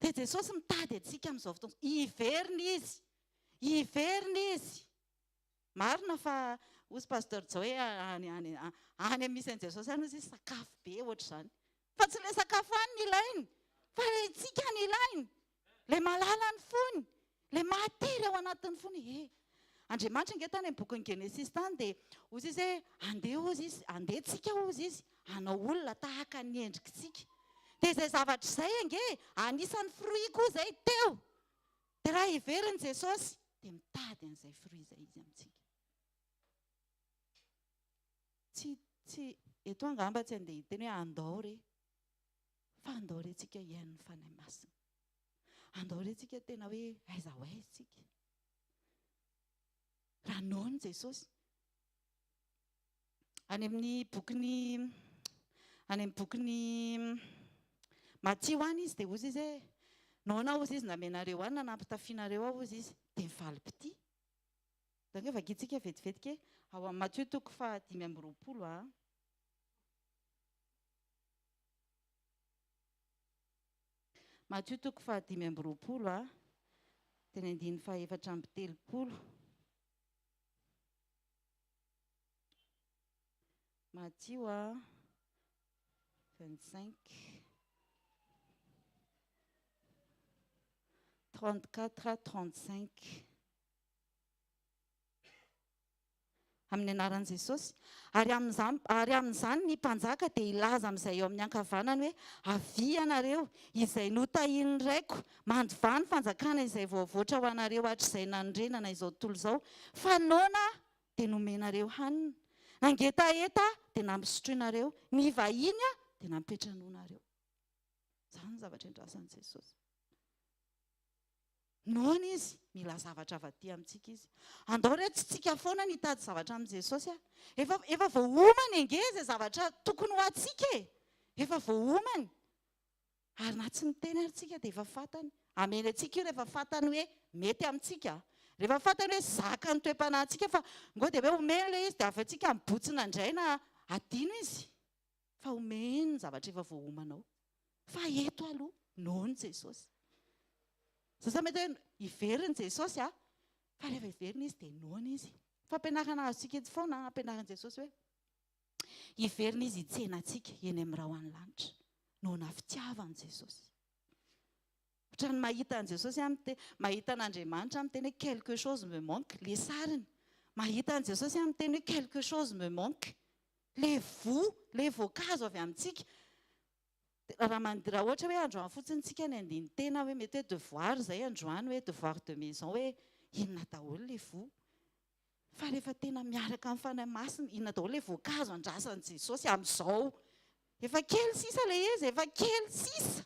Dia Jesosy mitady antsika amin'izao fotoana izao. Hiverina Izy. Hiverina Izy. Marina fa hozy Pasteur Jao hoe any any any misy an'i Jesosy any hozy izy sakafo be ohatr'izany. Fa tsy ilay sakafo any no ilainy fa ilay tsika no ilainy. Ilay mahalala ny fony, ilay mahatery ao anatin'ny fony. E! Andriamanitra ange tany amin'ny bokin'ny Genesisy tany dia hozy izy hoe andeha hozy izy, andeha tsika hozy izy hanao olona tahaka ny endrikitsika. Dia izay zavatra izay ange anisan'ny fruit koa izay teo. Dia raha heveriny Jesosy dia mitady an'izay fruit izay izy amintsika. Tsy, tsy, eto angamba tsy andeha hiteny hoe andao re, fa andao re tsika hihaino ny Fanahy Masina. Andao re tsika tena hoe aiza ho aiza tsika. Raha noana Jesosy. Any amin'ny bokin'ny any amin'ny bokin'ny Matio any izy dia hozy izy hoe noana hozy izy namenareo hanina nampitafianareo aho hozy izy dia mivalim-pitia. Donc vakintsika vetivety ke ao amin'ny Matio toko faha 25 a. Matio toko faha 25 a, teny andininy faha 34. Matio a, 25, 34, 35. Amin'ny anaran'i Jesosy. Ary amin'izany, ary amin'izany ny mpanjaka dia hilaza amin'izay eo amin'ny ankavanany hoe, Avia ianareo, izay notahian'ny Raiko, mandovà ny fanjakana izay voavoatra ho anareo hatrizay nanorenana izao tontolo izao, fa noana aho, dia nomenareo hanina, nangetaheta aho, dia nampisotroinareo, nivahiny aho, dia nampiantranoinareo. Izany ny zavatra iandrasan'i Jesosy. Noana izy, mila zavatra avy aty amintsika izy. Andao re tsy tsika foana ny hitady zavatra amin'i Jesosy a. Efa efa voaomany ange izay zavatra tokony ho antsika e. Efa voaomany. Ary na tsy miteny ary tsika dia efa fantany. Ameny antsika io rehefa fantany hoe mety amintsika. Rehefa fantany hoe zakan'ny toe-panahintsika fa ngo dia hoe omeny ilay izy dia avy eo tsika mibotsina indray na adino izy. Fa omeny ny zavatra efa voaomana ao. Fa eto aloha, noana Jesosy. Zao mety hoe hiverina Jesosy a, fa rehefa hiverina izy dia noana izy. Fampianarana azontsika eto foana, ampianarin'i Jesosy hoe hiverina izy hitsena antsika eny amin'ny rahon'ny lanitra. Noana fitiavana Jesosy. Ohatran'ny mahita an'i Jesosy aho miteny, mahita an'Andriamanitra aho miteny hoe quelque chose me manque, le sariny. Mahita an'i Jesosy aho miteny hoe quelque chose me manque. Le voa, le voankazo avy amintsika. Raha mand, raha ohatra hoe androany fotsiny tsika ny andinin-tena hoe mety hoe devoir izay androany hoe devoir de maison hoe inona daholo le voa. Fa rehefa tena miaraka amin'ny Fanahy Masina, inona daholo le voankazo andrasan'i Jesosy amin'izao. Efa kely sisa le izy, efa kely sisa.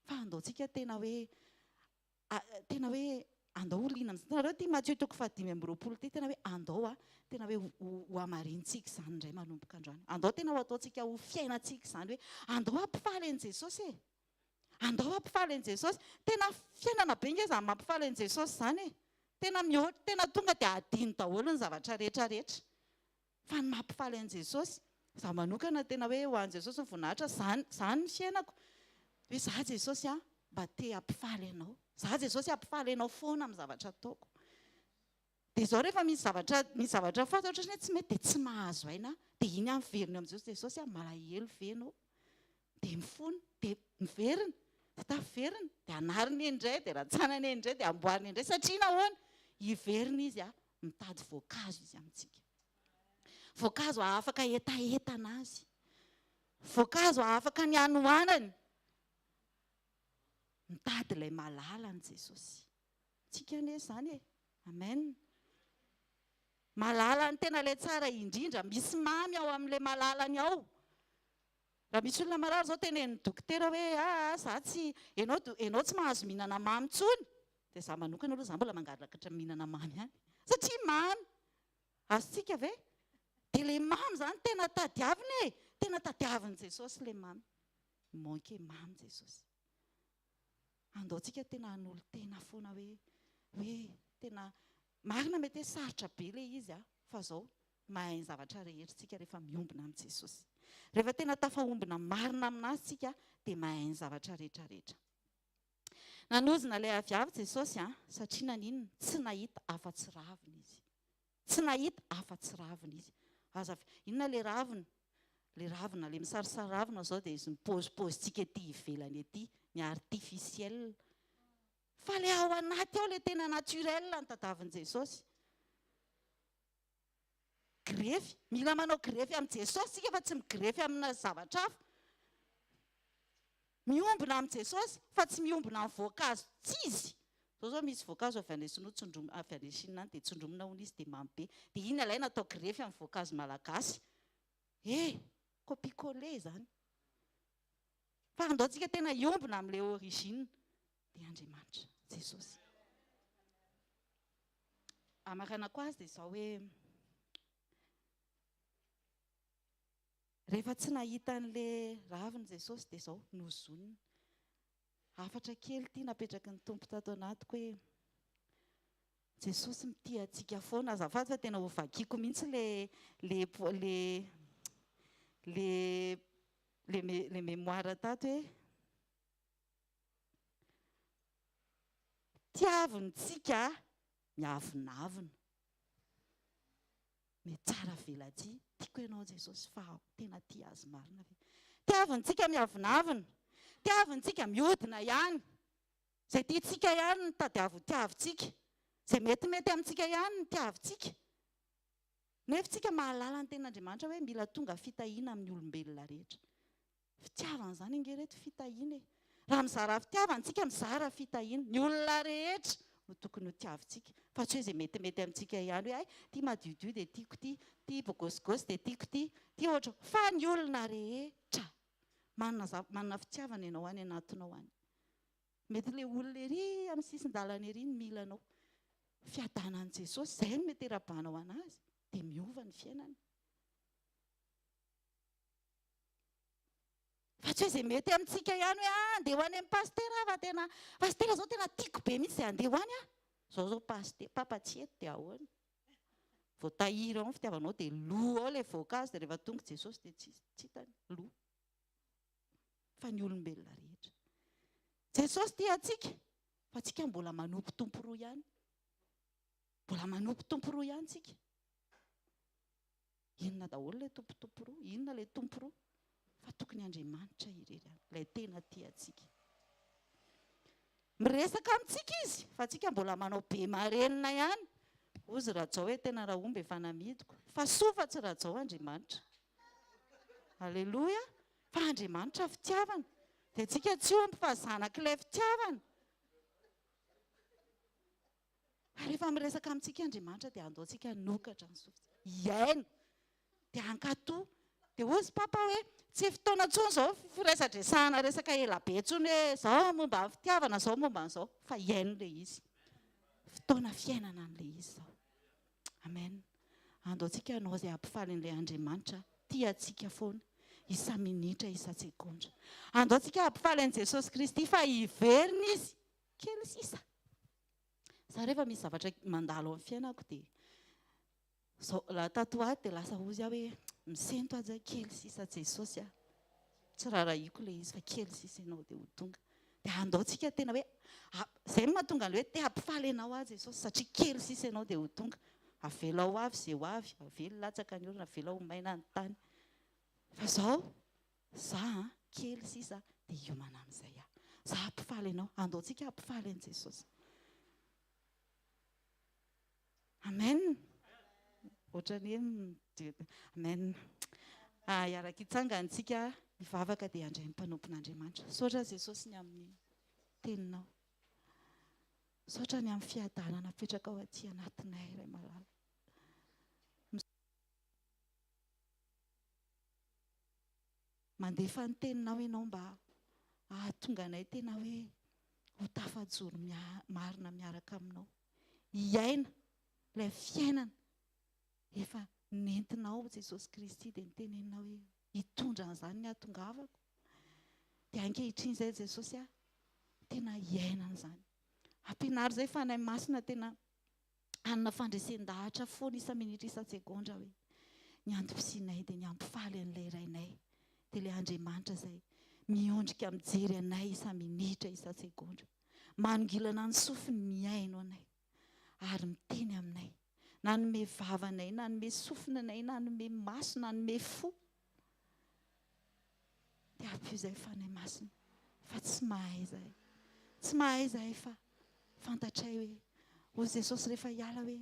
Fa andao tsika tena hoe tena hoe andao ho liana amin'izany. Hitanareo ity Matio toko fahadimy amby 25 ity, tena hoe andao a, tena hoe ho hamarintsika izany indray manomboka androany. Andao tena ho ataontsika ho fiainantsika izany hoe andao hampifaly an'i Jesosy e. Andao hampifaly an'i Jesosy. Tena fiainana be nge izany mampifaly an'i Jesosy izany e. Tena mihoatra, tena tonga dia adino daholo ny zavatra rehetra rehetra. Fa ny mampifaly an'i Jesosy, izaho manokana tena hoe ho an'i Jesosy ny voninahitra, izany, izany ny fiainako. Hoe izaho Jesosy an, mba te hampifaly anao. Izaho Jesosy hampifaly anao foana amin'ny zavatra ataoko. Dia izao rehefa misy zavatra, misy zavatra fantatro hoe tsy mety dia tsy mahazo aina aho. Dia iny aho miverina eo amin'i Jesosy, Jesosy an, malahelo ve ianao? Dia mifona, dia miverina, dia tafiverina, dia anarina eny indray, dia rantsanana eny indray, dia amboarina indray. Satria nahoana? Hiverina izy an, mitady voankazo izy amintsika. Voankazo hahafaka hetahetana azy. Voankazo hahafaka ny hanoanany. Mitady ilay malala an'i Jesosy. Tsika anie izany e. Amen. Malala ny tena ilay tsara indrindra. Misy mamy ao amin'ilay malalany ao. Raha misy olona marary izao tenenin'ny dokotera hoe aa za tsy, ianao ianao tsy mahazo mihinana mamy intsony. Dia za manokana aloha za mbola mangalatra mihinana mamy ihany. Satria mamy. Azontsika ve? Dia ilay mamy izany tena tadiavina e! Tena tadiavin'i Jesosy ilay mamy. Manque mamy Jesosy. Andao tsika tena hanolo-tena foana hoe hoe tena marina mety hoe sarotra be ilay izy a, fa zao. Mahay ny zavatra rehetra isika rehefa miombona amin'i Jesosy. Rehefa tena tafaombona marina aminazy isika dia mahay ny zavatra rehetra rehetra. Nanozona ilay aviavy Jesosy an, satria naninona? Tsy nahita afa-tsy ravina izy. Tsy nahita afa-tsy ravina izy. Aza inona ilay ravina? Ilay ravina, ilay misarisary ravina izao dia izy mipaozipaozintsika ety ivelany ety, ny artificiel. Fa ilay ao anaty ao ilay tena naturel ny tadavin'i Jesosy. Grefy, mila manao grefy amin'i Jesosy isika fa tsy migrefy amina zavatra hafa. Miombona amin'i Jesosy fa tsy miombona amin'ny voankazo tsy izy. Zao zao misy voankazo avy any sinoa tsindromina avy any Chine any dia tsindromina hono izy dia mamy be. Dia iny alaina atao grefy amin'ny voankazo malagasy. Eh! Copie coller izany. Fa andao tsika tena hiombona amin'ilay origine dia Andriamanitra, Jesosy. Hamaranako azy dia izao hoe rehefa tsy nahita an'ilay raviny Jesosy dia izao nozoniny. Hafatra kely ity napetraky ny Tompo tato anatiko hoe Jesosy mitia antsika foana. Azafady fa tena hovakiako mihitsy le le le le le le mémoire tato hoe Tiavintsika miavonavona. Mihatsara velatsihy, tiako ianao Jesosy fa aho tena tia azy marina ve? Tiavintsika miavonavona. Tiavintsika miodina ihany. Izay tiantsika ihany no tadiavo tiavintsika. Izay metimety amintsika ihany no tiavintsika. Nefa tsika mahalala ny tenin'Andriamanitra hoe mila tonga fitahiana amin'ny olombelona rehetra. Fitiavana izany ange reto fitahiana e. Raha mizara fitiavana tsika mizara fitahiana. Ny olona rehetra no tokony ho tiavintsika fa tsy hoe izay metimety amintsika ihany hoe hay ity madiodio dia tiako ity, ity bogôsigôsy dia tiako ity, ity ohatra fa ny olona rehetra. Manana zava, manana fitiavana ianao any anatinao any. Mety ilay olona ery amin'ny sisin-dalana ery no mila anao. Fiadanan'i Jesosy, izay no mety hirabanao an'azy dia miova ny fiainany. Fa tsy hoe izay mety amintsika ihany hoe ah andeha ho any amin'ny pasitera aho fa tena pasitera izao tena tiako be mihitsy dia andeha ho any aho. Izao izao pasitera, papa tsy eto dia ahoana? Voatahiry ao ny fitiavanao dia lo ao ilay voankazo dia rehefa tonga Jesosy dia tsy tsy hitany, lo. Fa ny olombelona rehetra. Jesosy tia antsika fa tsika mbola manompo tompo roa ihany. Mbola manompo tompo roa ihany tsika. Inona daholo ilay tompo tompo roa? Inona ilay tompo roa? Fa tokony Andriamanitra irery ihany, ilay tena tia antsika. Miresaka amintsika izy, fa tsika mbola manao be marenina ihany. Hozy Rajao hoe tena Rahomby efa namidiko. Fa soa fa tsy Rajao Andriamanitra. Aleloia! Fa Andriamanitra fitiavana. Dia tsika tsy omby fa zanak'ilay fitiavana. Ary rehefa miresaka amintsika Andriamanitra dia andao tsika hanokatra ny sofintsika, hihaino, dia hankatò. Dia hozy Papa hoe, tsy fotoana intsony izao firesadresahana resaka ela be intsony hoe izao momba ny fitiavana, izao momba an'izao, fa hihaino ilay izy. Fotoana fiainana an'ilay izy izao. Amen. Andao tsika hanao izay hampifaly an'ilay Andriamanitra tia antsika foana, isa-minitra, isa-tsegondra. Andao tsika hampifaly an'i Jesosy Kristy fa hiverina Izy. Kely sisa. Za rehefa misy zavatra mandalo amin'ny fiainako dia zao raha tato ho ato dia lasa hozy aho hoe misento aho zay kely sisa Jesosy a. Tsy raharahiako ilay izy fa kely sisa ianao dia ho tonga. Dia andao tsika tena hoe zay no mahatonga an'ilay hoe te hampifaly anao aho Jesosy satria kely sisa ianao dia ho tonga. Avelao ho avy izay ho avy, avelo latsaka ny orana, avelao ho maina ny tany. Fa zao Za an, kely sisa dia hiomana amin'izay aho. Za hampifaly anao. Andao tsika hampifaly an'i Jesosy. Amen. Ohatran'ny hoe Amen. Ah, hiaraka hitsangana tsika hivavaka dia handray ny mpanompon'Andriamanitra. Misaotra Jesosy ny amin'ny teninao. Misaotra ny amin'ny fiadanana apetrakao aty anatinay Ray malala. Mandefa ny teninao ianao mba hahatonga anay tena hoe ho tafajoro marina miaraka aminao. Hiaina ilay fiainana efa nentinao Jesosy Kristy dia niteneninao hoe hitondra an'izany ny hahatongavako. Dia ankehitriny izay Jesosy a, tena hiaina an'izany. Ampianaro izay Fanahy Masina tena hanana fandresen-dahatra foana isa-minitra isa-tsegondra hoe. Ny antom-pisianay dia ny hampifaly an'ilay Rainay, dia ilay Andriamanitra izay miondrika mijery anay isa-minitra, isa-tsegondra. Manongilana ny sofiny mihaino anay ary miteny aminay. Nanome vava anay, nanome sofina anay, nanome maso, nanome fo. Dia ampio izay Fanahy Masina fa tsy mahay izahay. Tsy mahay izahay fa fantatray hoe hoy Jesosy rehefa hiala hoe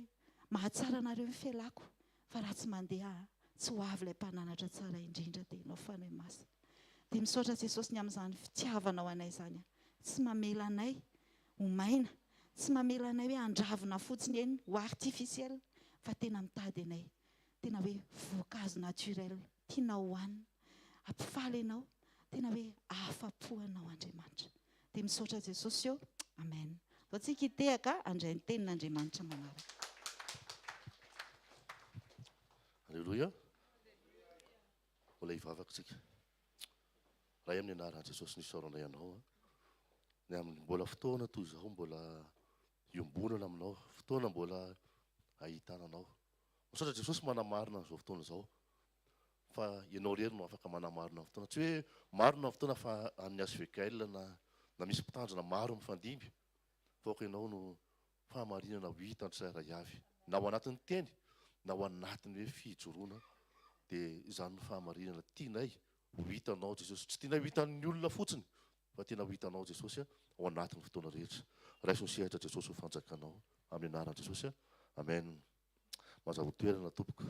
mahatsara anareo ny fialako fa raha tsy mandeha aho tsy ho avy ilay mpananatra tsara indrindra dia ianao Fanahy Masina. Dia misaotra Jesosy ny amin'izany fitiavanao anay izany. Tsy mamela anay ho maina, tsy mamela anay hoe handravina fotsiny eny ho artificiel fa tena mitady anay. Tena hoe voankazo naturel tianao hohanina, hampifaly anao, tena hoe ahafapo anao Andriamanitra. Dia misaotra Jesosy ô. Amen. Andao tsika hitehaka handray ny tenin'Andriamanitra manaraka. Aleloia. Mbola hivavaka tsika. Ray amin'ny anaran'i Jesosy nisaoranay anao ny amin'ny mbola fotoana toy izao mbola iombonana aminao, fotoana mbola ahitana anao. Misaotra Jesosy manamarina an'izao fotoana izao fa ianao irery no afaka manamarina ny fotoana. Tsy hoe marina ny fotoana fa an'ny HVKL na na misy mpitandrina maro mifandimby fa aoka ianao no fahamarinana ho hitan'ny tsirairay avy. Na ao anatin'ny teny na ao anatin'ny hoe fijoroana dia izany no fahamarinana tianay ho hitanao Jesosy. Tsy tianay ho hitan'ny olona fotsiny fa tena ho hitanao Jesosy ao anatin'ny fotoana rehetra. Raiso ny sehatra Jesosy ho fanjakanao. Amin'ny anaran'i Jesosy. Amen. Mazava toerana tompoko.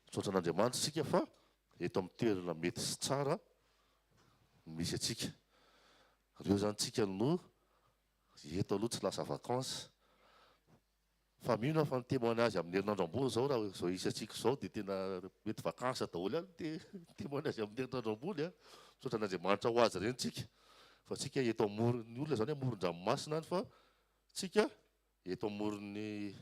Misaotra an'Andriamanitra isika fa eto amin'ny toerana mety sy tsara no misy antsika. Reo zany tsika no eto aloha tsy lasa vacances. Fa mino aho fa ny témoignage amin'ny herinandro ambony zao raha izao hisy antsika izao dia tena mety vacances daholo ihany ny témoignage amin'ny herinandro ambony a. Misaotra an'Andriamanitra ho azy ireny tsika. Fa tsika eto amoron'ny olona zany amoron-dranomasina any fa tsika eto amoron'ny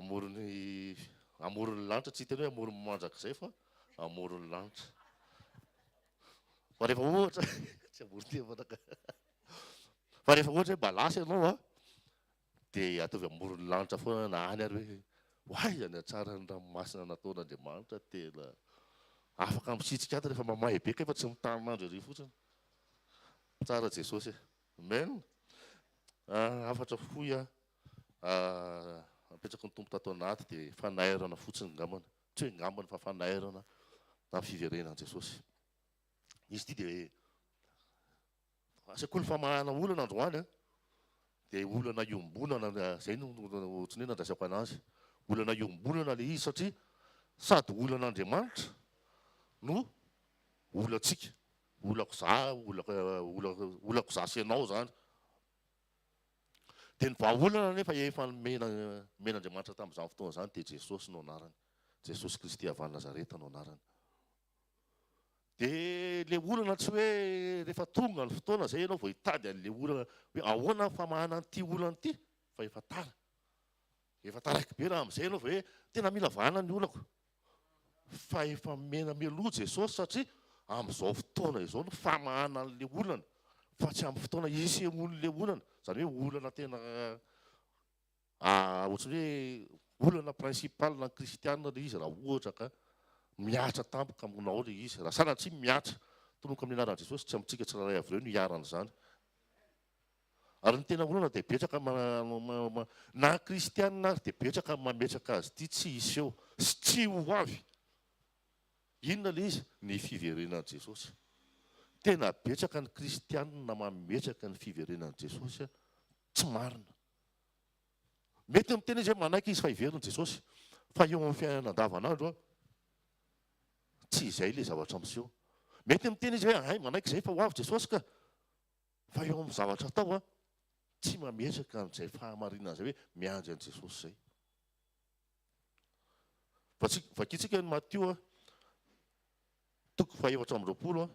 amoron'ny amoron'ny lanitra tsy hiteny hoe amoron'ny mandrakizay fa amoron'ny lanitra. Fa rehefa ohatra tsy amoron-tevana ka. Fa rehefa ohatra hoe mba lasa ianao a, dia ataovy amoron'ny lanitra foana na any ary hoe ho aiza ny hatsaran'ny ranomasina nataon'Andriamanitra tena afaka misitrika ato rehefa mamay be kay fa tsy mitanin'andro ery fotsiny. Tsara Jesosy e. Amen. Ah, hafatra fohy a. Ah, apetraky ny Tompo tato anaty dia fanairana fotsiny ngambany. Tsy hoe ngambany fa fanairana amin'ny fiverenan'i Jesosy. Izy ity dia Sekoly famahana olana androany dia olana iombonana, izay no ohatran'ny hoe nandraisako anazy. Olana iombonana ilay izy satria sady olan'Andriamanitra no olantsika. Olako za, olako, olako za sy ianao izany. Dia ny vahaolana anefa efa nomena, nomen'Andriamanitra tamin'izany fotoana izany dia Jesosy no anarany. Jesosy Kristy avy any Nazareta no anarany. Dia ilay olana tsy hoe rehefa tonga ny fotoana izay ianao vao hitady an'ilay olana hoe ahoana ny famahana an'ity olana ity fa efa tara. Efa taraiky be raha amin'izay ianao vao hoe tena mila vahana ny olako. Fa efa mena mialoha Jesosy satria amin'izao fotoana izao no famahana an'ilay olana fa tsy amin'ny fotoana hisehoan'ilay olana. Izany hoe olana tena Ohatran'ny hoe olana principal ny kristiana ilay izy raha ohatra ka mihatra tampoka aminao ilay izy. Raha sanatria mihatra, tononiko amin'ny anaran'i Jesosy, tsy amintsika tsirairay avy ireo no iharan'izany. Ary ny tena olana dia betsaka na kristiana ary dia betsaka mametraka azy ity tsy hiseho sy tsy ho avy. Inona ilay izy? Ny fiverenan'i Jesosy. Tena betsaka ny kristiana mametraka ny fiverenan'i Jesosy tsy marina. Mety miteny izy hoe manaiky izy fa hiverina Jesosy, fa eo amin'ny fiainana andavanandro tsy izay ilay zavatra miseho. Mety miteny izy hoe hay manaiky izay fa ho avy Jesosy ka, fa eo amin'ny zavatra atao tsy mametraka an'izay fahamarinana izay hoe miandry an'i Jesosy izay. Vakintsika ny Matio toko faha 24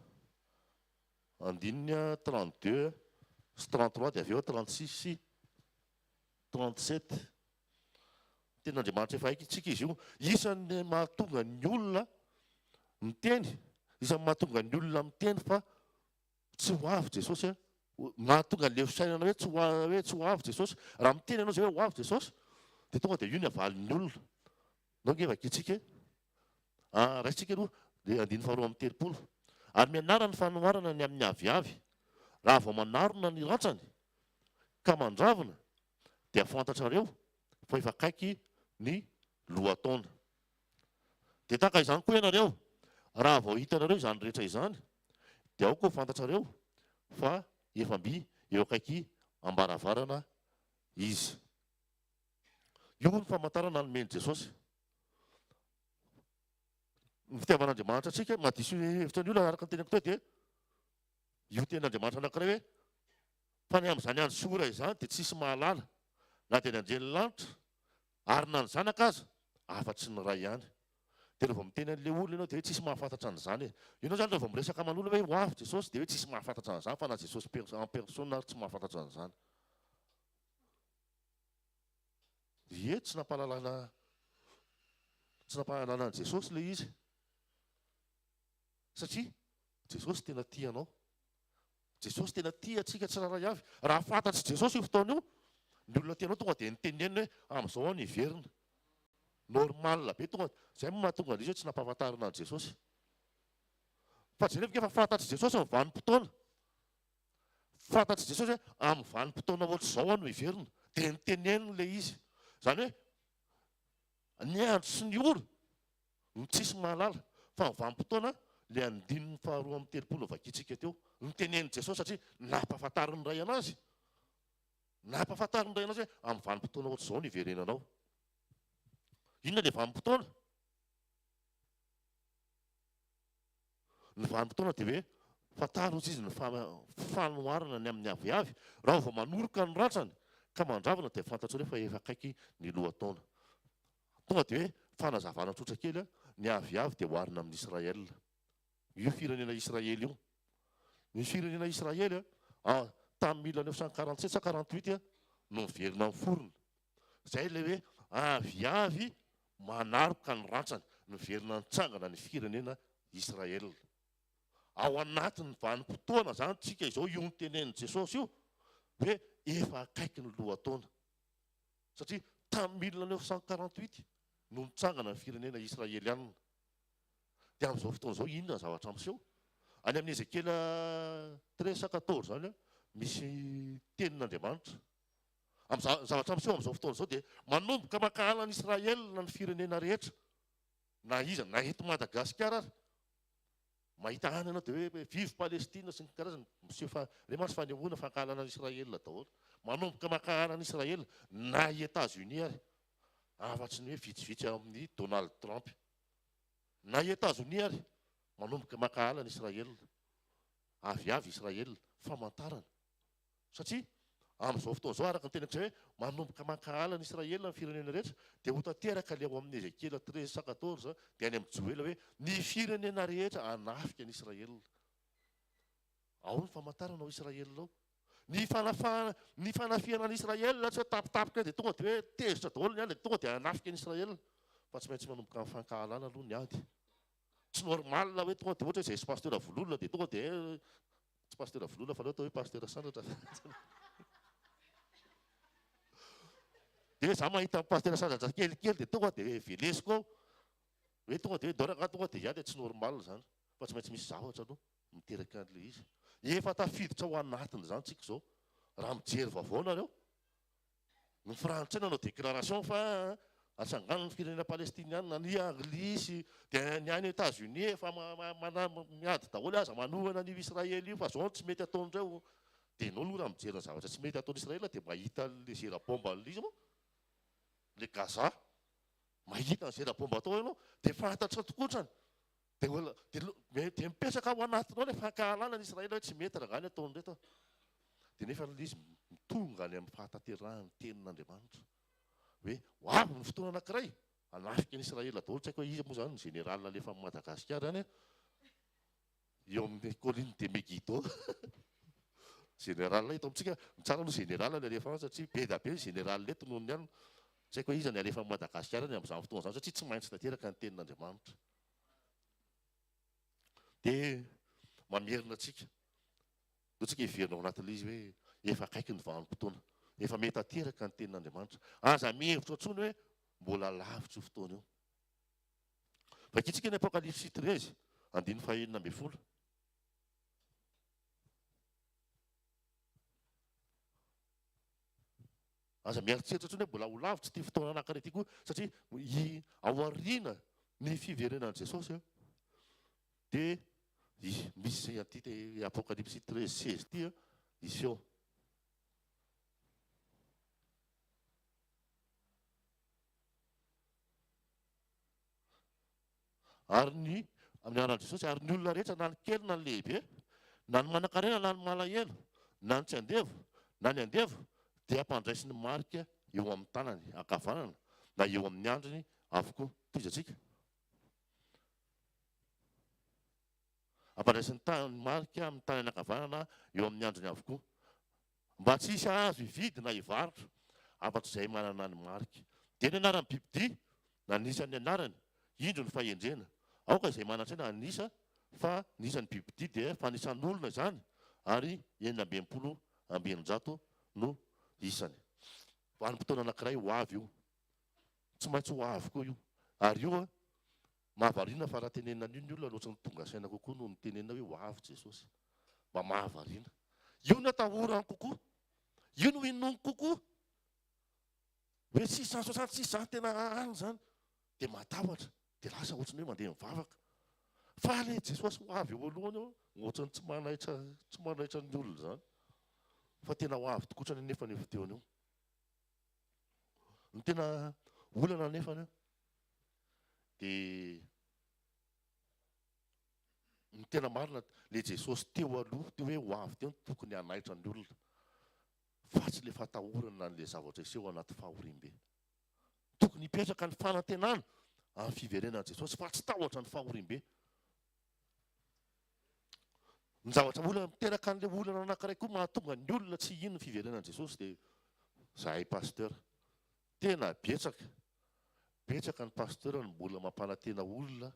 andininy 32 sy 33 dia avy eo 36 sy 37. Tenin'Andriamanitra efa haintsika izy io. Isan'ny mahatonga ny olona miteny, isan'ny mahatonga ny olona miteny fa tsy ho avy Jesosy a. Mahatonga an'ilay fisainana hoe tsy ho hoe tsy ho avy Jesosy. Raha miteny ianao izay hoe ho avy Jesosy, dia tonga dia io ny avalin'ny olona. Ndao ange vakintsika e. Ah, raisintsika aloha dia andininy faharoa amby 30. Ary mianara ny fanoharana ny amin'ny aviavy. Raha vao manarona ny rantsany ka mandravona dia fantatrareo fa efa akaiky ny lohataona. Dia tahaka izany koa ianareo, raha vao hitanareo izany rehetra izany, dia aoka ho fantatrareo fa efa mby eo akaiky am-baravarana Izy. Io ny famantarana nomen'i Jesosy. Ny fitiavan'Andriamanitra antsika, mahadiso hevitra ny olona araka ny teniko teo dia io tenin'Andriamanitra anankiray hoe fa ny amin'izany andro sy ora izany dia tsisy mahalala na dia ny anjelin'ny lanitra ary na ny zanaka aza afa-tsy ny Ray ihany. Dia rehefa miteny an'ilay olona ianao dia hoe tsisy mahafantatra an'izany e. Ianao izany rehefa miresaka aman'olona hoe ho avy Jesosy dia hoe tsisy mahafantatra an'izany fa na Jesosy en personne ary tsy mahafantatra an'izany. Ie, tsy nampahalalana tsy nampahalalana an'i Jesosy ilay izy. Satria Jesosy tena tia anao. Jesosy tena tia antsika tsirairay avy. Raha fantatr'i Jesosy io fotoana io, ny olona tianao tonga dia niteneniny hoe amin'izao aho no hiverina. Normal be tonga, izay no mahatonga an'izy hoe tsy nampahafantarina an'i Jesosy. Fa jereo fa fantatr'i Jesosy ny vanim-potoana. Fantatr'i Jesosy hoe amin'ny vanim-potoana ohatr'izao aho no hiverina. Dia niteneniny ilay izy. Izany hoe ny andro sy ny ora no tsisy mahalala fa ny vanim-potoana ilay andininy faharoa amby 30 novakintsika teo. Notenenin'i Jesosy satria nampahafantarin'ny Ray anazy. Nampahafantarin'ny Ray anazy hoe amin'ny vanim-potoana ohatr'izao no hiverenanao. Inona ilay vanim-potoana? Ny vanim-potoana dia hoe fantaro hozy izy ny fanoharana ny amin'ny aviavy, raha vao manoroka ny rantsany ka mandravona dia fantatrareo fa efa akaiky ny lohataona. Tonga dia hoe fanazavana tsotra kely, ny aviavy dia oharina amin'i Israël. Io firenena Israely io. Ny firenena Israely tamin'ny 1947 sa 48 no niverina niforona. Izay ilay hoe aviavy manaroka ny rantsany, niverina nitsangana ny firenena Israël. Ao anatin'ny vanim-potoana izany tsika izao io notenenin'i Jesosy io hoe efa akaiky ny lohataona. Satria tamin'ny 1948 no nitsangana ny firenena Israelianina. Dia amin'izao fotoana izao inona ny zavatra miseho? Any amin'ny Ezekiela 13 sa 14 izany misy tenin'Andriamanitra. Amin'ny zavatra miseho amin'izao fotoana izao dia manomboka mankahala an'i Israël ny firenena rehetra, na iza na eto Madagasikara ary. Mahita any ianao dia hoe vive Palestine sy ny karazany, miseho fa ireny mantsy fanehoana fankahalana an'i Israël daholo. Manomboka mankahala an'i Israël na i Etats-Unis ary, afa-tsy ny hoe vitsivitsy amin'ny Donald Trump. Na i Etazonia ary manomboka mankahala an'i Israël. Aviavy Israël, famantarana. Satria amin'izao fotoana izao, araka ny teniko izay hoe manomboka mankahala an'i Israël ny firenena rehetra, dia ho tanteraka ilay ao amin'ny Ezekiela 13 sa 14, dia any amin'ny Joela hoe ny firenena rehetra hanafika an'i Israël. Ao ny famantarana ao Israël ao. Ny fanafahana, ny fanafihana an'i Israël tsy hoe tampotampoka dia tonga dia hoe tezitra daholo ny any dia tonga dia hanafika an'i Israël. Fa tsy maintsy manomboka amin'ny fankahalana aloha ny ady. Tsy normal hoe tonga dia ohatra hoe izay pasteur Vololona dia tonga dia tsy pasteur Vololona fa aleo atao hoe pasteur Sandratra. Dia hoe za mahita ny pasteur Sandratra kelikely dia tonga dia velesiko ao. Hoe tonga dia hoe ndao rangahy tonga dia hiady, tsy normal izany. Fa tsy maintsy misy zavatra aloha miteraka an'ilay izy. Efa tafiditra ao anatin'izany tsika izao. Raha mijery vaovao nareo, ny frantsay nanao déclaration fa atsangano ny firenena palestiniana, ny anglisy, dia ny any Etats-Unis efa miady daholo aza manohana an'io Israël io fa zao no tsy mety ataondreo. Dia ianao aloha raha mijery ny zavatra tsy mety ataon'i Israël dia mahita an'ilay zera bomba an'ilay izy moa, ilay Gaza. Mahita ny zera bomba atao ianao dia fantatrao tokoa otrany. Dia mbola dia dia mipetraka ao anatinao ilay fankahalana an'i Israely hoe tsy mety rangahy ny ataon'ireto a. Dia nefa ilay izy tonga any amin'ny fahatanterahan'ny tenin'Andriamanitra hoe ho avy ny fotoana anankiray hanafika an'i Israely daholo, tsy haiko hoe iza moa izany ny général alefa amin'i Madagasikara any a, eo amin'ny colline de Megiddo. Général eto amintsika, ny tsara aloha général ny alefa any satria be dia be ny général eto noho ny any. Tsy haiko hoe iza ny alefa amin'i Madagasikara any amin'izany fotoana izany satria tsy maintsy tanteraka ny tenin'Andriamanitra. Dia mamerina antsika. Ndao tsika hiverina ao anatin'ilay izy hoe efa akaiky ny vanim-potoana. Efa mety tanteraka ny tenin'Andriamanitra. Aza mihevitra intsony hoe mbola lavitra io fotoana io. Vakintsika ny Apokalypsy 13, andininy faha-16. Aza mieritreritra intsony hoe mbola ho lavitra ity fotoana anankiray ity koa satria i ao aoriana ny fiverenan'i Jesosy dia misy an'ity Apokalypsy 13 16 ity hiseho. Ary ny, amin'ny anaran'i Jesosy, ary ny olona rehetra na ny kely na ny lehibe, na ny manankarena na ny malahelo, na ny tsy andevo, na ny andevo, dia hampandraisy ny marika eo amin'ny tanany ankavanana na eo amin'ny andriny avokoa. Tohizantsika. Hampandraisy ny ny marika amin'ny tanany ankavanana eo amin'ny andriny avokoa. Mba tsy hisy hahazo hividy na hivarotra afa-tsy izay manana ny marika. Dia ny anaran'ny bibidia, na ny isan'ny anarany, indro ny fahendrena. Aoka izay manan-tsaina hanisa fa ny isan'ny bibidia dia fanisan'olona izany, ary 666 no isany. Vanim-potoana anankiray ho avy io. Tsy maintsy ho avy koa io. Ary io Mahavariana fa raha tenenina an'io ny olona ohatran'ny tonga saina kokoa noho ny tenenina hoe ho avy Jesosy. Mba mahavariana. Io no atahorany kokoa. Io no inoany kokoa. Hoe 666 zany tena any zany. Dia matahotra. Dia lasa ohatran'ny hoe mandeha mivavaka. Fa ilay Jesosy ho avy eo alohany eo, ohatran'ny tsy manaitra, tsy manaitra ny olona izany. Fa tena ho avy tokotrany anefa io fotoana io. Ny tena olana anefany dia ny tena marina le Jesosy teo aloha teo hoe ho avy teo no tokony hanaitra ny olona fa tsy le fatahorana an'le zavatra hiseho anaty fahoriambe. Tokony hipetraka ny fanantenana amin'ny fiverenan'i Jesosy fa tsy tahotra ny fahoriambe. Ny zavatra olana miteraka an'ilay olana anankiray koa mahatonga ny olona tsy hino ny fiverenan'i Jesosy dia zahay pasteur. Tena betsaka, betsaka ny pasteur no mbola mampanantena olona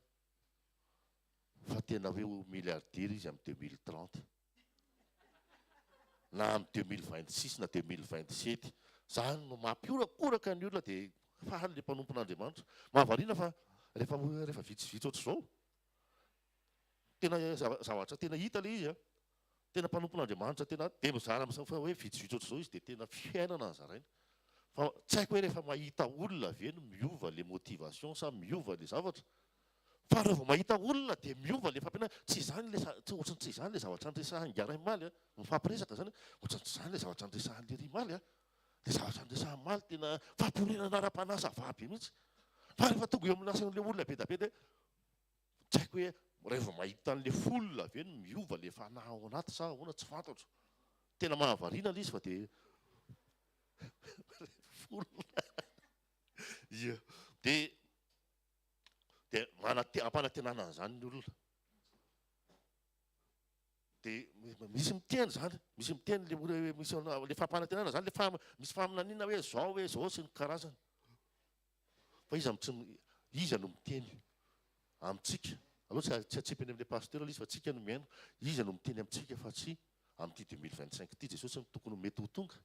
fa tena hoe ho milliardaire izy amin'ny 2030 na amin'ny 2026 na 2027. Zany no mampiorakoraka ny olona dia faly ilay mpanompon'Andriamanitra. Mahavariana fa rehefa rehefa vitsivitsy ohatr'izao Tena zavatra tena hita ilay izy an. Tena mpanompon'Andriamanitra tena dia mizara amin'izao fa hoe vitsivitsy ohatr'izao izy dia tena fiainana no zaraina. Fa tsy haiko hoe rehefa mahita olona ve no miova ilay motivation sa miova ilay zavatra. Fa raha vao mahita olona dia miova ilay fampianarana. Tsy izany ilay ohatran'ny tsy izany ilay zavatra niresahan'i Ray omaly an. Mifampiresaka izany, ohatran'ny tsy izany ilay zavatra niresahan'i Lery omaly an. Ilay zavatra niresahan'i omaly tena fampiorenana ara-panahy ça va be mihitsy. Fa rehefa tonga eo amin'ny asan'ilay olona be dia be dia Tsy haiko hoe revô mahita an'le foule ve no miova le fanahy ao anaty sa ahoana tsy fantatro. Tena mahavariana le izy fa de foule. Ia. De de manate- ampanantenana an'izany ny olona. De misy miteny zany, misy miteny le hoe misy le fampanantenana zany le fa- misy faminaniana hoe zao hoe zao sy ny karazany. Fa iza no tsy iza no miteny amintsika? Aleo tsy tsy atsipy any amin'ilay pasteur ilay izy fa tsika no mihaino. Iza no miteny amintsika fa tsy amin'ity 2025 ity Jesosy no tokony ho mety ho tonga?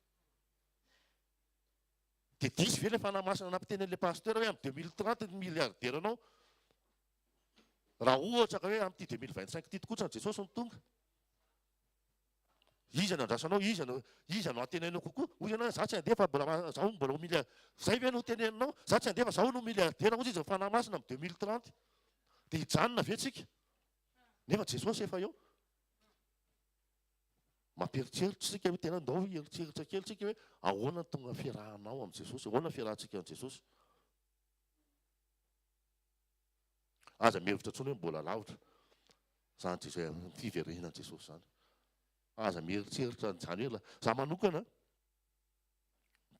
Dia diso ve ilay Fanahy Masina nampiteny an'ilay pasteur hoe amin'ny 2030 ny milliardaire anao? Raha ohatra ka hoe amin'ity 2025 ity tokoa tsy Jesosy no tonga. Iza no andrasanao? Iza no iza no antenainao kokoa? Hoy ianao, za tsy handeha fa mbola zaho mbola ho milliard. Zay ve no teneninao? Za tsy handeha fa zaho no milliardaire hozy izy ny Fanahy Masina amin'ny 2030. Dia hijanona ve tsika? Nefa Jesosy efa eo. Mampieritreritra tsika hoe tena ndao hieritreritra kely tsika hoe ahoana ny tonga fiarahanao amin'i Jesosy? Ahoana ny fiarahantsika amin'i Jesosy? Aza mihevitra intsony hoe mbola lavitra izany Jesosy, fiverenan'i Jesosy izany. Aza mieritreritra an'izany hoe za manokana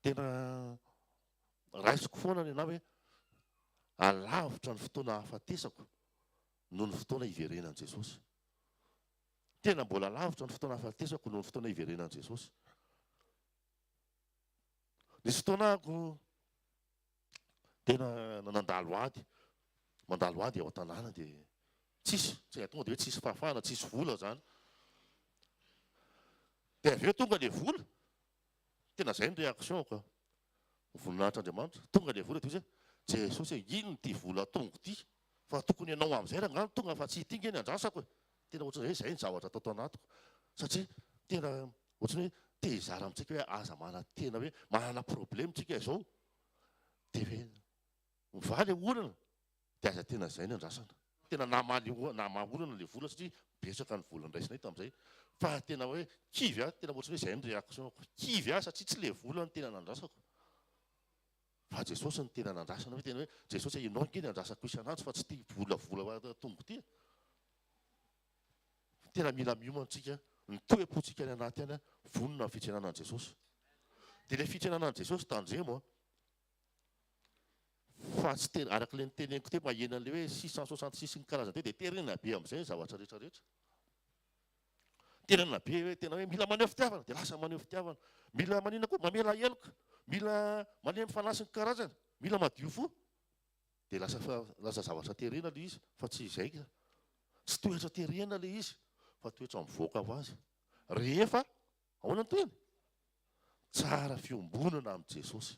tena raisiko foana ny anahy hoe alavitra ny fotoana hahafatesako noho ny fotoana hiverenan'i Jesosy. Tena mbola lavitra ny fotoana hahafatesako noho ny fotoana hiverenan'i Jesosy. Nisy fotoana ako Tena nandalo ady, mandalo ady ao an-tanàna dia tsisy, tsy tonga dia hoe tsisy fahafahana, tsisy vola zany. Dia avy eo tonga le vola, tena zay ny réaction-ko, voninahitr'Andriamanitra, tonga le vola dia hoy izy hoe, Jesosy e, inona ity vola tonga ity? Fa tokony ianao amin'izay rangahy no tonga fa tsy ity nge ny andrasako e. Tena ohatran'izay hoe izay ny zavatra tao anatiko. Satria tena ohatran'ny hoe te hizara amintsika hoe aza manantena hoe manana problème tsika izao dia hoe mivaha ilay olana dia aza tena izay ny andrasana. Tena namaly namaha olana ilay vola satria betsaka ny vola niraisinay tamin'izay fa tena hoe kivy aho, tena ohatran'ny hoe izay ny réaction-ko, kivy aho satria tsy ilay vola no tena nandrasako. Fa Jesosy no tena nandrasana hoe tena hoe Jesosy e ianao ange ny andrasako isan'andro fa tsy ity volavola tongo ity e. Tena mila miomana tsika, ny toe-pontsika any anaty any vonona amin'ny fitsenana an'i Jesosy. Dia ilay fitsenana an'i Jesosy tandremo an. Fa tsy tena araka ilay niteneniko teo maheno an'ilay hoe 666 ny karazany teo dia terena be amin'izay ny zavatra rehetra rehetra. Terena be hoe tena hoe mila maneho fitiavana dia lasa maneho fitiavana. Mila manina koa? Mamela heloka. Mila malemy fanahy sy ny karazany. Mila madio fo. Dia lasa lasa zavatra terena ilay izy fa tsy izay ka. Tsy toetra terena ilay izy fa toetra mivoaka ho azy. Rehefa ahoana ny tohiny? Tsara fiombonana amin'i Jesosy.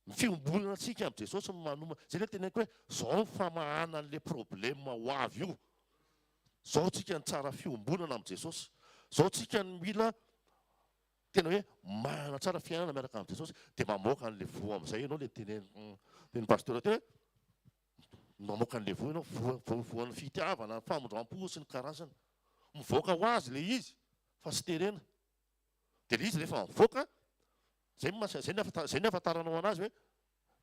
Ny fiombonana antsika amin'i Jesosy no manoma, zay le teneniko hoe zao ny famahana an'le problème ho avy io. Zao tsika ny tsara fiombonana amin'i Jesosy. Zao tsika ny mila tena hoe manana tsara fiainana miaraka amin'i Jesosy dia mamoaka an'le voa amin'izay ianao le tenenin'ny pasteur teo hoe mamoaka an'le voa ianao, voa voan'ny fitiavana, famindram-po sy ny karazany. Mivoaka ho azy le izy fa tsy terena. Dia ilay izy rehefa mivoaka, izay no maha, izay no izay no ahafantaranao anazy hoe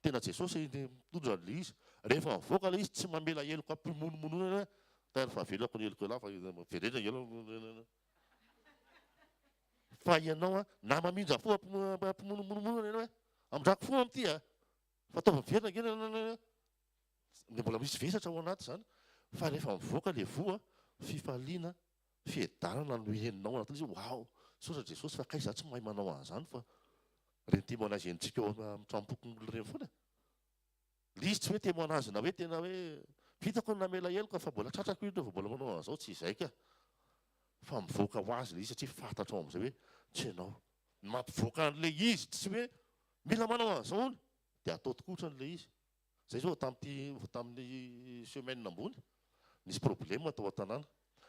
tena Jesosy ny mitondra an'ilay izy. Rehefa mivoaka ilay izy, tsy mamela heloka am-pimonomononana hoe tena fa avelako ny heloko elah fa vereno ny heloko. Fa ianao an, na mamindra fo am-pimonomononana ianao hoe amindrako fo amin'ity a, fa ataovy miverina ange nananana. Dia mbola misy vesatra ao anaty izany, fa rehefa mivoaka ilay voa, fifaliana, fiadanana no henonao anatin'izy hoe waouh, misaotra Jesosy fa kay za tsy mahay manao an'izany fa ireny témoignage henontsika ao amin'ny tranompokonolona ireny foana e. Ilay izy tsy hoe témoignage na hoe tena hoe vitako ny namela heloka fa mbola tratrako io rehefa mbola manao an'izao, tsy izay ka. Fa mivoaka ho azy ilay izy satria fantatrao amin'izay hoe tsy ianao. Ny mampivoaka an'ilay izy tsy hoe mila manao an'izao hono dia atao tokoa ohatrany ilay izy. Zay zao tamin'ity vao tamin'ny semaine ambony nisy problème tao an-tanàna.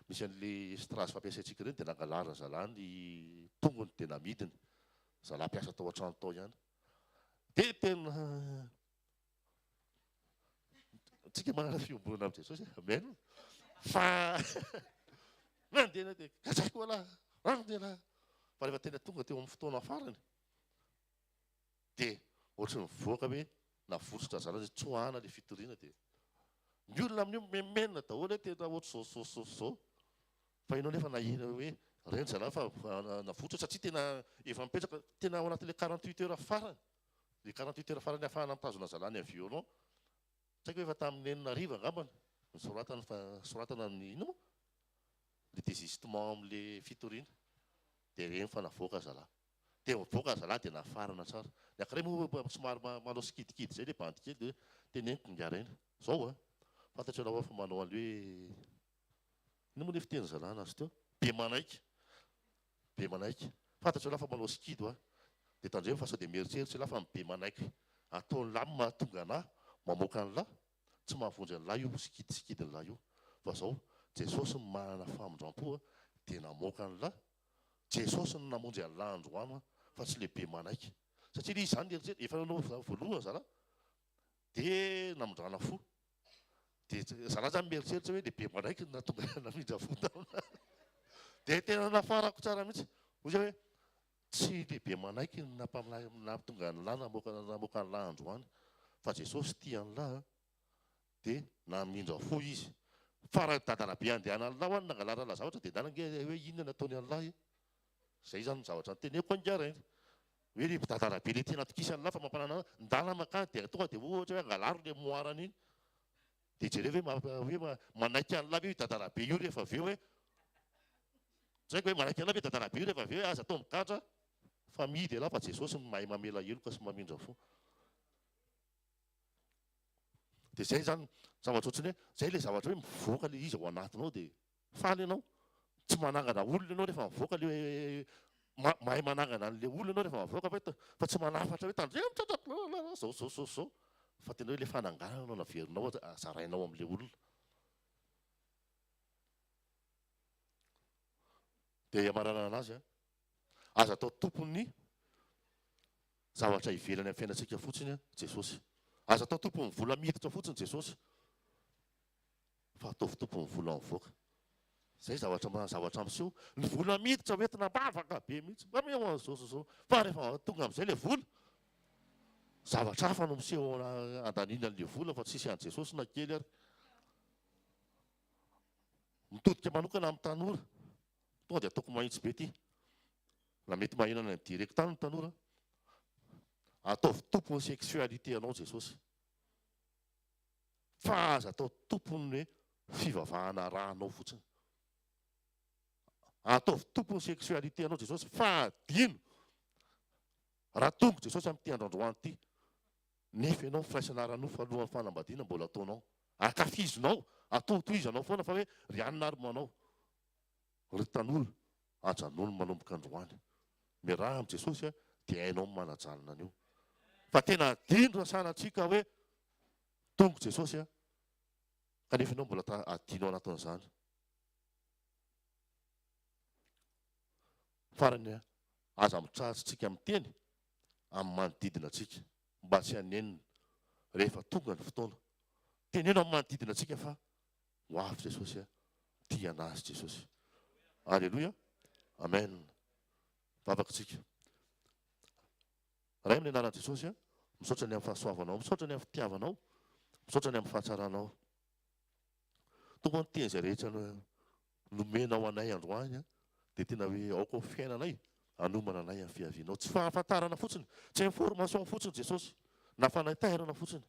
Misy an'le estrade fampiasaintsika ireny dia nangalariny zalahy ny tongony dia namidiny. Zalahy mpiasa tao an-trano tao ihany. Dia tena tsika manana fiombonana amin'i Jesosy e. Amen. Fa nandeha dia kajaiko ala, nandeha. Fa rehefa tena tonga teo amin'ny fotoana farany Dia ohatry ny mivoaka hoe navotsotra zany hoe tsoahana le fitoriana dia ny olona amin'io mimenomenona daholo hoe tena ohatry zao zao zao zao fa ianao nefa naheno hoe reny zalahy fa navotsotra satria tena efa mipetraka tena ao anatin'le 48 heures farany le 48 heures farany ahafahana mitazona zalahy ny avion Tsy haiko efa tamin'ny enina hariva angambany no soratana fa soratana ny inona moa? Le désistement amin'le fitoriana. Dia ireny fa navoaka zalahy. Dia mivoaka zalahy dia nafarana tsara. Ny ankiray moa somary manao sikidikidy izay le bandy kely dia hoe teneniko ingahy rainy. Zao a! Fantatro ianao fa manao an'le hoe inona moa le fitenin'ny zalahy nazy teo? Be manaiky. Be manaiky. Fantatro ialahy fa manao sikidy hoa. Dia tandremo fa sao dia mieritreritra ialahy fa ny be manaiky ataon'lah no mahatonga anah mamoaka an'lah. Tsy mahavonjy an'lah io sikidy sikidin'lah io. Fa zao, Jesosy no manana famindrampo dia namoaka an'lah. Jesosy no namonjy an'lah androany fa tsy le be manaiky. Satria le izy zany nieritreritra, efa nanao voalohany zalah dia namindrana fo. Dia zalahy zany mieritreritra hoe le be manaiky no nahatonga namindra fo tamina. Dia tena nafarako tsara mihitsy. Hoy zay hoe tsy le be manaiky no nampatonga an'lah namoaka namoaka an'lah androany fa Jesosy tia an'lah dia namindra fo izy. Fa raha dadarabe andehanan'lah ho'a no nangalaran'lah zavatra dia ndana ange hoe inona nataony an'lah e. Zay zany ny zavatra noteneniko angaha rainy. Hoe ry mpidadarabe le tena atokisan'lah fa mampanana anah, ndana makany dia tonga dia ohatra hoe angalaro le moarany iny. Dia jereo ve hoe manaiky an'lah ve io dadarabe io rehefa avy eo hoe, tsy haiko hoe manaiky an'lah ve dadarabe io rehefa avy eo hoe aza atao migadra fa mihidy elah fa Jesosy no mahay mamela heloka sy mamindra fo. Dia zay zany zavatra ohatran'ny hoe zay le zavatra hoe mivoaka le izy ao anatinao dia Faly ianao. Tsy manangana olona ianao rehefa mivoaka le mahay manangana an'le olona ianao rehefa mivoaka fa fa tsy manafatra hoe tandremo tratrako lalala zao zao zao zao. Fa tena hoe ilay fananganana no naverinao zarainao amin'ilay olona. Dia hamaranana anazy an. Aza atao tompon'ny zavatra ivelany amin'ny fiainantsika fotsiny Jesosy. Aza atao tompon'ny vola miditra fotsiny Jesosy. Fa ataovy tompon'ny vola mivoaka. Izay zavatra mba zavatra miseho. Ny vola miditra hoentina am-bavaka be mihitsy. Mba meo an'izao sy izao. Fa rehefa tonga amin'izay ilay vola, zavatra hafa no miseho andaniana an'ilay vola fa tsisy an'i Jesosy na kely ary. Mitodika manokana amin'ny tanora. Tonga dia ataoko mahitsy be ity. Na mety maheno any amin'ny direct any ny tanora. Ataovy tompon'ny sexualité anao Jesosy. Fa aza atao tompon'ny hoe fivavahana arahanao fotsiny. Ataovy tompon'ny sexualité anao Jesosy fa adino. Raha tonga Jesosy amin'ity andro androany ity, nefa ianao firaisana ara-nofo alohan'ny fanambadiana mbola ataonao. Ankafizinao, atohitohizanao foana fa hoe ry anona ary manao. Ry tanora, ajanony manomboka androany. Miaraha amin'i Jesosy dia hainao ny manajanona an'io. Fa tena adino raha sanatria ka hoe tonga Jesosy kanefa ianao mbola ta adino ao anatin'izany. Farany, aza mitsahatsika miteny amin'ny manodidina antsika mba tsy hanenina rehefa tonga ny fotoana. Teneno amin'ny manodidina antsika fa Ho avy Jesosy a! Tia anazy Jesosy. Aleloia! Amen. Vavaka tsika. Ray amin'ny anaran'i Jesosy a, misaotra ny amin'ny fahasoavanao, misaotra ny amin'ny fitiavanao, misaotra ny amin'ny fahatsaranao. Tompo ny teny izay rehetra nomenao anay androany dia tena hoe aoka ho fiainanay hanomana anay amin'ny fiavianao. Tsy fahafantarana fotsiny, tsy information fotsiny Jesosy, na fanaitairana fotsiny.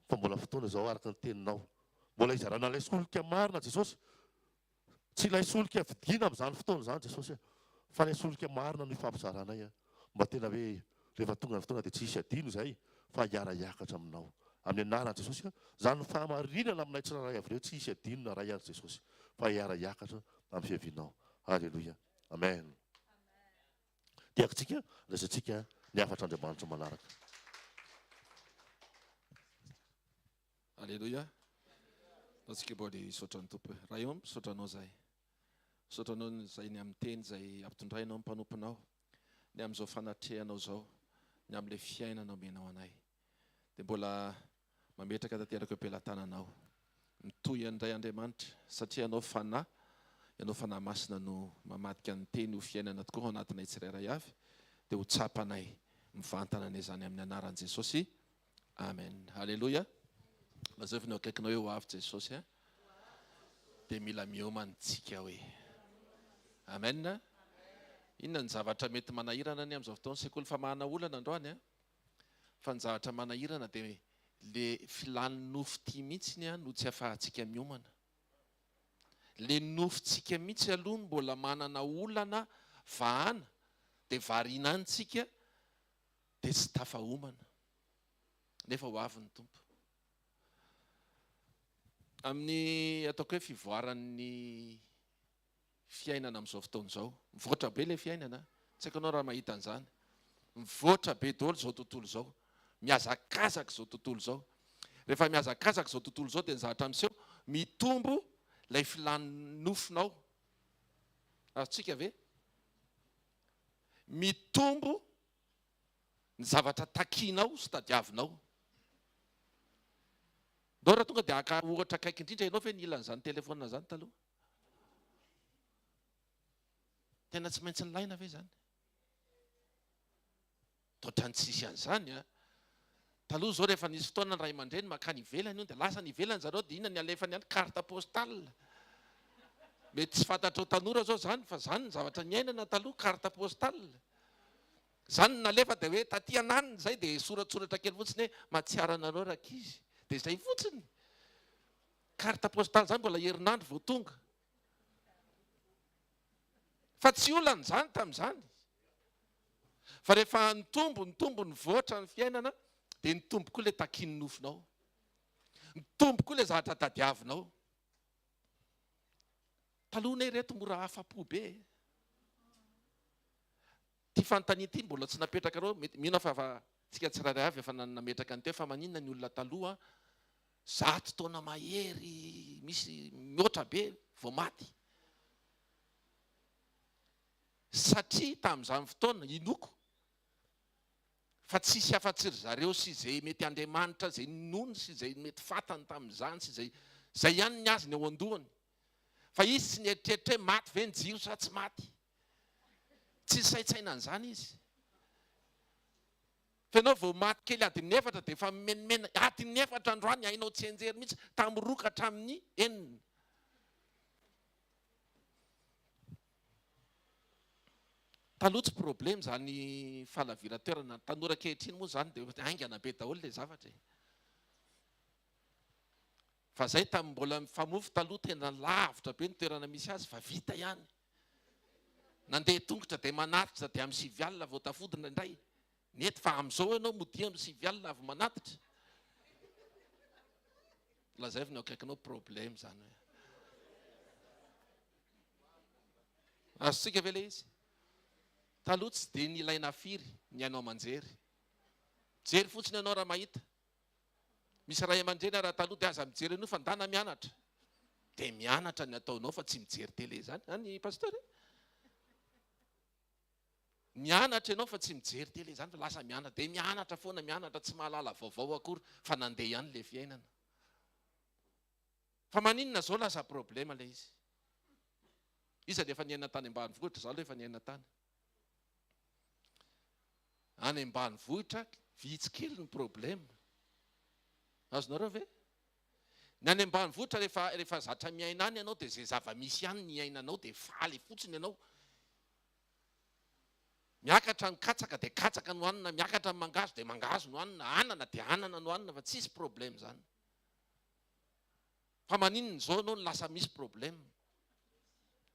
Fa mbola fotoana izao araka ny teninao. Mbola hizarana ilay solika marina Jesosy. Tsy ilay solika vidiana amin'izany fotoana izany Jesosy a. Fa ilay solika marina no hifampizaranay a. Mba tena hoe rehefa tonga ny fotoana dia tsy hisy adino izay fa hiara-hiakatra aminao. Amin'ny anaran'i Jesosy a. Izany fahamarinana aminay tsirairay avy ireo tsy hisy adino na iray ary Jesosy fa hiara-hiakatra amin'ny fiavianao. Aleloia. Amen. Tiakontsika raisintsika ny hafatr'Andriamanitra manaraka. Aleloia. Ataontsika mbola hisaotra ny Tompo. Ray ô, misaotra Anao izahay. Misaotra Anao izay ny amin'ny teny izay ampitondrainao ny mpanomponao, ny amin'izao fanatrehanao izao, ny amin'ilay fiainana omenao anay. Dia mbola mametraka tanteraka eo am-pelatananao. Mitohy indray Andriamanitra, satria Ianao Fanahy, Ianao Fanahy Masina no mamadika ny Teny ho fiainana tokoa ao anatinay tsirairay avy, dia ho tsapanay mivantana anie izany amin'ny anaran'i Jesosy. Amen. Haleloia. Lazao ny eo akaikinao hoe ho avy Jesosy a. Dia mila miomana tsika hoe. Amen. Inona ny zavatra mety manahirana anie amin'izao fotoana? Sekoly famahana olana androany a. Fa ny zavatra manahirana dia le filan'ny nofo ity mihitsy no tsy afahantsika miomana. Le nofontsika mihitsy aloha no mbola manana olana vahana dia variana any tsika dia tsy tafaomana. Nefa ho avy ny Tompo. Amin'ny ataoko hoe fivoaran'ny fiainana amin'izao fotoana izao. Mivoatra be ilay fiainana. Tsy haiko ianao raha mahita an'izany. Mivoatra be daholo izao tontolo izao. Mihazakazaka izao tontolo izao. Rehefa mihazakazaka izao tontolo izao dia ny zavatra miseho, mitombo ilay filan'ny nofonao. Azontsika ve? Mitombo ny zavatra takianao sy tadiavinao. Ndao raha tonga dia haka ohatra akaiky indrindra ianao ve nila an'izany telefaonina izany taloha? Tena tsy maintsy nilaina ve izany? Ohatran'ny tsisy an'izany an! Taloha izao rehefa nisy fotoana ny ray aman-dreny mankany ivelany hono dia lasa any ivelany zareo dia inona ny alefany any? Carte postale. Mety tsy fantatrao tanora izao izany fa izany ny zavatra niainana taloha, carte postale. Izany no nalefa dia hoe taty ananona izay dia soratsoratra kely fotsiny hoe mahatsiaro anareo rankizy. Dia izay fotsiny. Carte postale izany mbola herinandro vao tonga. Fa tsy olana izany tamin'izany. Fa rehefa nitombo, nitombo, nivoatra ny fiainana, dia nitombo koa ilay takian'ny nofonao. Nitombo koa ilay zavatra tadiavinao. Taloha anie ireto mora afa-po be e. Ity fanontaniana ity mbola tsy napetrakareo, mety mino aho fa efa. Tsika tsirairay avy efa nametraka ny teo fa maninona ny olona taloha 100 taona mahery misy mihoatra be vao maty? Satria tamin'izany fotoana, inoako fa tsisy afa-tsy ry zareo sy izay mety Andriamanitra izay ninoany sy izay mety fantany tamin'izany sy izay, izay ihany ny azy ny ao an-dohany. Fa izy tsy nieritreritra hoe maty ve ny jiro sa tsy maty. Tsy nisaintsaina an'izany izy. Fa ianao vao maty kely adin'ny efatra dia efa mimenimena, adin'ny efatra androany hainao tsianjery mihitsy, tamin'ny roa ka hatramin'ny enina. Taloha tsy problème izany fahalaviran-toerana, ny tanora ankehitriny moa izany dia haingana be daholo ilay zavatra e. Fa zay tamin'ny mbola mifamofo taloha tena lavitra be ny toerana misy azy fa vita ihany. Nandeha tongotra dia manatitra dia amin'ny sivy alina vao tafody indraindray. Nety fa amin'izao ianao modia amin'ny sivy alina avy manatitra. Lazaivo ny eo akaikinao problème izany hoe. Azontsika ve ilay izy? Taloha tsy dia nilaina firy ny haino aman-jery. Mijery fotsiny ianao raha mahita. Misy ray aman-dreny ara taloha dia aza mijery an'io fa ndana mianatra. Dia mianatra ny ataonao fa tsy mijery télé izany. Any pasteur e? Mianatra ianao fa tsy mijery télé izany fa lasa mianatra. Dia mianatra foana, mianatra tsy mahalala vaovao akory fa nandeha ihany ilay fiainana. Fa maninona zao lasa problème ilay izy? Iza no efa niaina tany ambanivohitra? Za aloha efa niaina tany. Any ambanivohitra vitsy kely ny problème. Azonareo ve? Ny any ambanivohitra rehefa rehefa zatra miaina any ianao dia izay zava-misy ihany ny iainanao dia faly fotsiny ianao. Miakatra ny katsaka dia katsaka no hanina, miakatra ny mangahazo dia mangahazo no hanina, anana dia anana no hanina fa tsisy problème izany. Fa maninona izao ianao no lasa misy problème?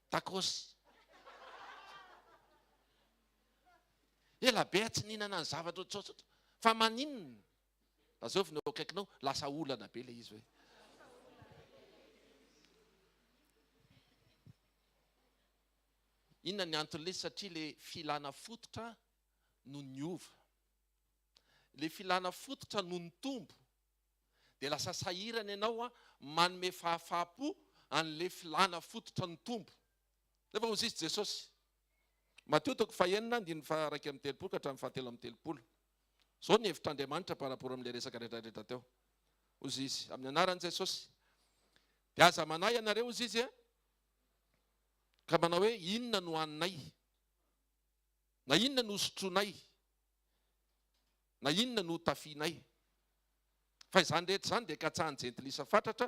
Tacos. Ela be aho tsy nihinana ny zavatra ohatr'izao. Fa maninona? Lazao ny eo akaikinao, lasa olana be ilay izy hoe. Inona ny anton'ilay izy? Satria ilay filana fototra no niova. Ilay filana fototra no nitombo. Dia lasa sahirana ianao manome fahafaham-po an'ilay filàna fototra nitombo. Nefa hoy izy Jesosy, Matio toko fahenina andininy faha-31 ka hatramin'ny faha-33. Izao ny hevitr'Andriamanitra par rapport amin'ilay resaka rehetra rehetra teo. Hoy izy, amin'ny anaran'i Jesosy, dia aza manahy ianareo, hoy izy, ka manao hoe inona no haninay, na inona no hosotroinay, na inona no hotafianay. Fa izany rehetra izany dia katsahan'ny jentilisa fatratra,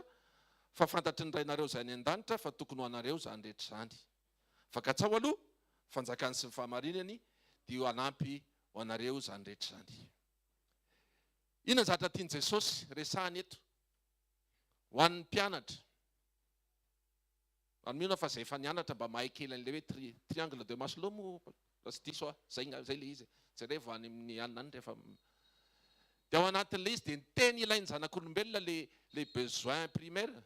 fa fantatry ny Rainareo izay any an-danitra fa tokony ho anareo izany rehetra izany. Fa katsaho aloha ny fanjakany sy ny fahamarinany, dia hanampy ho anareo izany rehetra izany. Inona ny zavatra tian'i Jesosy resahina eto ho an'ny mpianatra? Ary mino aho fa izay efa nianatra mba mahay kely an'ilay hoe tri, triangle de Maslow moa raha tsy diso aho, izay nga, izay ilay izy e. Jerevo any amin'ny anona any rehefa Dia ao anatin'ilay izy dia ny teny ilain'ny zanak'olombelona ilay ilay besoin primaire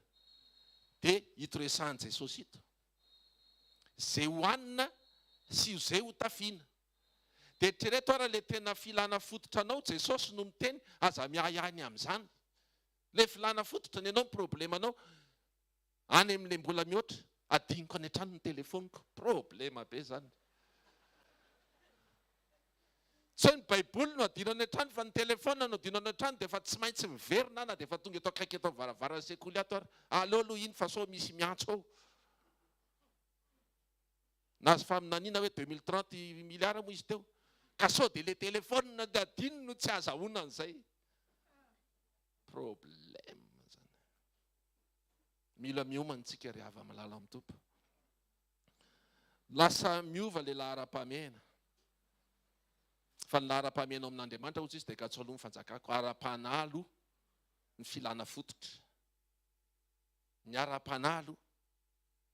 dia ito resahan'i Jesosy ito. Izay hohanina sy izay hotafiana. Dia eritrereto ara ilay tena filana fototra anao, Jesosy no miteny, aza miahiahy ny amin'izany. Ilay filana fototra, ny anao ny problemanao, Any amin'ilay mbola mihoatra, adinoko any an-trano ny telephone-ko. Problema be izany. Tsy hoe ny baiboly no adino any an-trano fa ny telephone no adino any an-trano dia efa tsy maintsy miverina aho na dia efa tonga eto akaiky eto amin'ny varavaran'ny sekoly ato ary. Aleo aloha iny fa sao misy miantso ao. Nahazo faminaniana hoe 2030 milliards moa izy teo. Ka sao dia ilay telephone adino no tsy ahazahoana an'izay. Problème zany. Mila miomana tsika ry hava-malala amin'ny Tompo. Lasa miova le laharam-pahamehana. Fa ny laharam-pahamehana ao amin'Andriamanitra hoy Jesoa dia katso aloha ny fanjakako. Ara-panahy aloha ny filana fototra. Ny ara-panahy aloha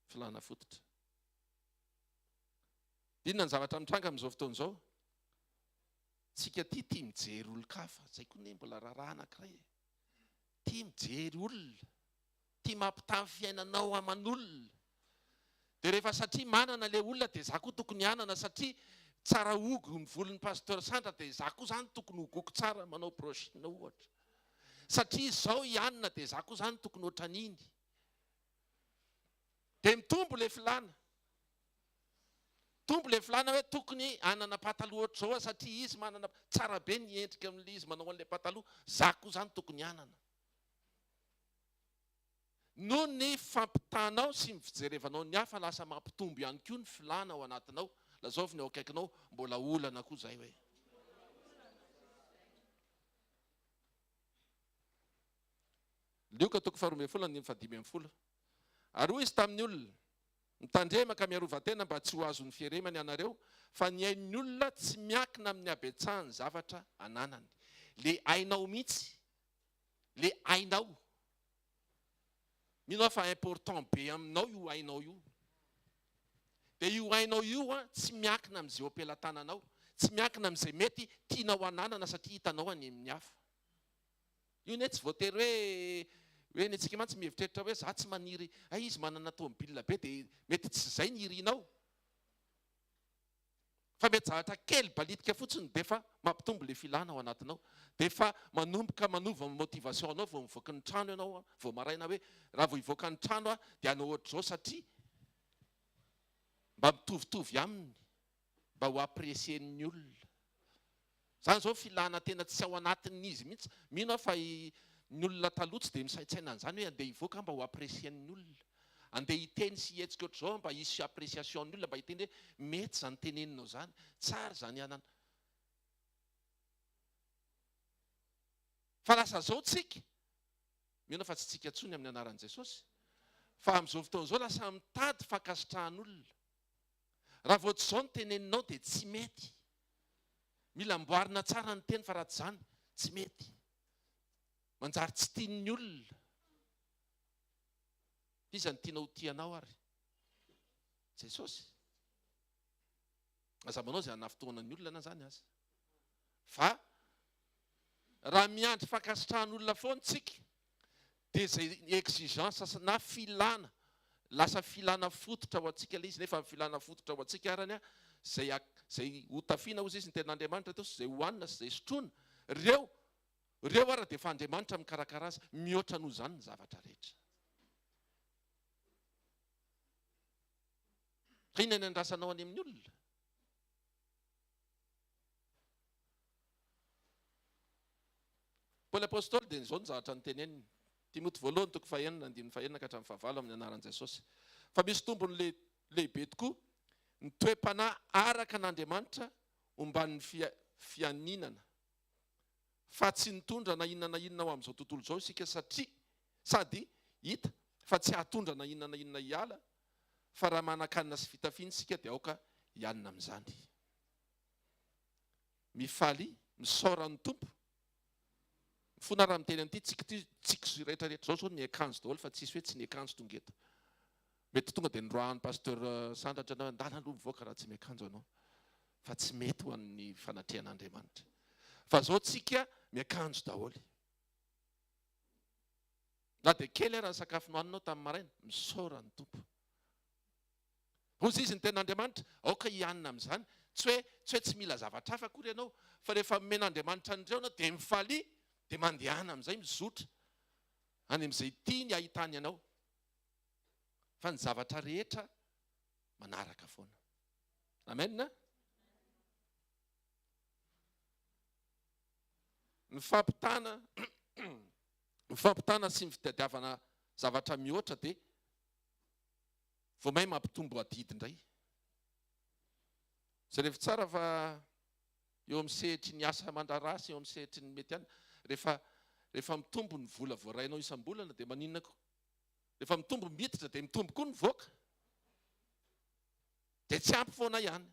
filana fototra. Inona ny zavatra mitranga amin'izao fotoana izao? Tsika ty tia mijery olon-kafa, zay koa ne mbola raharaha anankiray e. Tia mijery olona, tia mampitaha ny fiainanao aman'olona. Dia rehefa satria manana ilay olona dia za koa tokony hanana satria Tsara hogo ny volon'ny Pasteur Sandra dia za koa zany tokony hogoiko tsara manao brushing ohatra. Satria izao i anona dia za koa zany tokony ohatran'iny. Dia mitombo le filàna. Mitombo le filàna hoe tokony hanana pataloha ohatr'izao aho satria izy manana, tsara be ny endrika amin'ilay izy manao an'ilay pataloha, za koa zany tokony hanana. Noho ny fampitanao sy ny fijerevanao ny hafa lasa mampitombo ihany koa ny filàna ao anatinao. Lazaovy ny ao akaikinao, mbola olana koa izay hoe. Lioka toko faharoa ambin'ny folo andininy fahadimy ambin'ny folo. Ary hoy izy tamin'ny olona, Mitandrema ka miarova tena mba tsy ho azon'ny fieremana ianareo, fa ny ain'ny olona tsy miankina amin'ny habetsahan'ny zavatra ananany. Le ainao mihitsy, le ainao. Mino aho fa important be aminao io ainao io. Dia io ainao io an, tsy miankina amin'izay eo am-pelatananao, tsy miankina amin'izay mety tianao hananana satria hitanao any amin'ny hafa. Io anie tsy voatery hoe hoe ny antsika mantsy mieritreritra hoe za tsy maniry, hay izy manana tomobile be dia mety tsy izay ny irinao. Fa mety zavatra kely balitika fotsiny dia efa mampitombo ilay filana ao anatinao. Dia efa manomboka manova ny motivation anao vao mivoaka ny trano ianao vao maraina hoe raha vao hivoaka ny trano aho dia hanao ohatr'izao satria mba mitovitovy aminy. mba ho apprécier-n'ny olona. Zany zao filana tena tsy ao anatin'izy mihitsy. Mino aho fa ny olona taloha tsy dia misaintsaina an'izany hoe andeha hivoaka aho mba ho apprécier-n'ny olona. Andeha hiteny sy hihetsika ohatr'izao aho mba hisy appréciation-n'ny olona, mba hiteny hoe mety izany teneninao izany, tsara izany anana. Fa lasa zao tsika, mino aho fa tsy tsika intsony amin'ny anaran'i Jesosy, fa amin'izao fotoana izao lasa mitady fankasitrahan'olona. Raha vao tsy izao no teneninao dia tsy mety. Mila amboarina tsara ny teny fa raha tsy izany tsy mety. Manjary tsy tian'ny olona. Iza no tianao ho tia anao ary? Jesosy. Aza manao izay hanafintohana ny olona na izany aza. Fa raha miandry fankasitrahan'olona foana tsika dia izay exigence na filana, lasa filana fototra ho antsika ilay izy, nefa ny filana fototra ho antsika arany an, izay izay ho tafiana hozy izy ny tenin'Andriamanitra teo, sy izay hohanina sy izay sotroina, ireo, ireo ara dia efa Andriamanitra mikarakara azy, mihoatra noho izany ny zavatra rehetra. Ka inona ny andrasanao any amin'ny olona? Paoly Apostoly dia izao ny zavatra noteneniny, Timoty voalohany toko fahenina andininy fahenina ka hatramin'ny fahavalo amin'ny anaran'i Jesosy. Fa misy tombony lehibe tokoa ny toe-panahy araka an'Andriamanitra omban'ny fianinana fa tsy nitondra na inona na inona ho amin'izao tontolo izao isika satria sady hita fa tsy hahatondra na inona na inona hiala fa raha manan-kanina sy fitafiana isika dia aoka hianina amin'izany. Mifalia, misaora ny Tompo. Mifona raha miteny an'ity, tsika ity, tsika rehetra rehetra izao zao niakanjo daholo fa tsisy hoe tsy niakanjo tonga eto. Mety tonga dia noroahan'ny Pasteur Sandratra ianao, andana aloha mivoaka raha tsy miakanjo ianao. Fa tsy mety ho an'ny fanatrehan'Andriamanitra. Fa zao tsika miakanjo daholo. Na dia kely ara ny sakafo nohaninao tamin'ny maraina, misaora ny Tompo. Hoy izy ny tenin'Andriamanitra, aoka hianina amin'izany. Tsy hoe tsy hoe tsy mila zavatra hafa akory ianao, fa rehefa nomen'Andriamanitra an'ireo ianao dia mifalia, dia mandehana amin'izay mizotra any amin'izay tiany hahitany anao. Fa ny zavatra rehetra manaraka foana. Amen. Ny fampitana ny fampitana sy ny fitadiavana zavatra mihoatra dia vao may mampitombo adidy indray. Jerevo tsara fa eo amin'ny sehatry ny asa aman-draharaha sy eo amin'ny sehatry ny mety ihany, rehefa rehefa mitombo ny vola voarainao isam-bolana dia maninona koa? Rehefa mitombo miditra dia mitombo koa ny mivoaka. Dia tsy ampy foana ihany.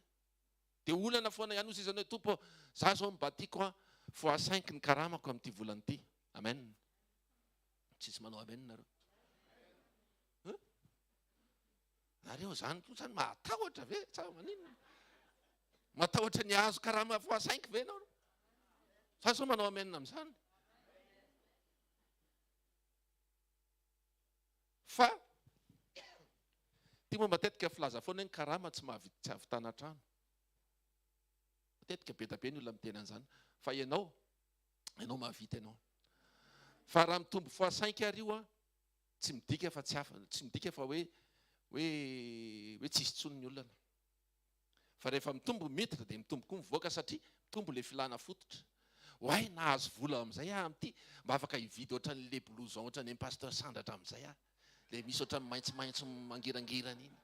Dia olana foana ihany hoy sisa hoe Tompo ô, za zao mba tiako an, fois cinq ny karamako amin'ity volana ity. Amen. Tsisy manao amen nareo. Hein? Nareo zany koa zany mahatahotra ve? Sa maninona? Matahotra ny hahazo karama fois cinq ve nareo? Sa sao manao amen amin'izany? Fa ty moa matetika filaza foana hoe ny karama tsy mahavita tsy ahavitana trano. Matetika be dia be ny olona miteny an'izany. Fa ianao, ianao mahavita ianao. Fa raha mitombo fois cinq ary io an, tsy midika fa tsy afa, tsy midika fa hoe hoe hoe tsisy intsony ny olana. Fa rehefa mitombo ny miditra dia mitombo koa mivoaka satria mitombo ilay filana fototra. Oay nahazo vola amin'izay aho amin'ity, mba afaka hividy ohatran'ilay blouson ohatran'ny an'i Pasteur Sandratra amin'izay aho. Ilay misy ohatran'ny maitsomaitso mangirangirana iny.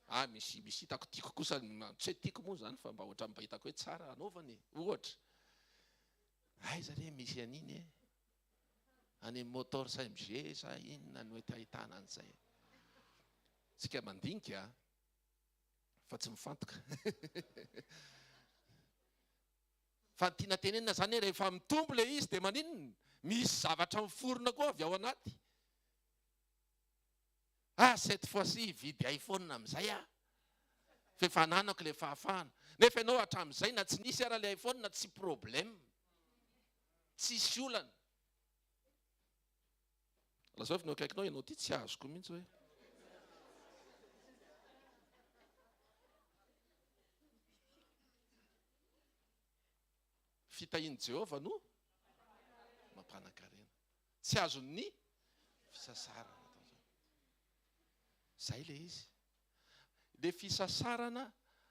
Ah misy misy hitako tiako kosa, tsy hoe tiako moa izany fa mba ohatran'ny mba hitako hoe tsara hanaovana e, ohatra. Aiza re misy an'iny e? Any amin'ny Motors MG sa inona no mety ahitana an'izay? Tsika mandinika fa tsy mifantoka. Fa ny tiana tenenina izany hoe rehefa mitombo ilay izy dia maninona? Misy zavatra miforona koa avy ao anaty. Ah cette fois ci hividy iPhone amin'izay aho. Fa efa ananako ilay fahafahana. Nefa ianao hatramin'izay na tsy nisy ara ilay iPhone tsy problème. Tsisy olana. Lazao avy ny eo akaikinao, ianao ity tsy azoko mihitsy hoe. Fitahian'i Jehovah no mampanan-karena. Tsy azon'ny fisasarana atao izany. Izay ilay izy. Ilay fisasarana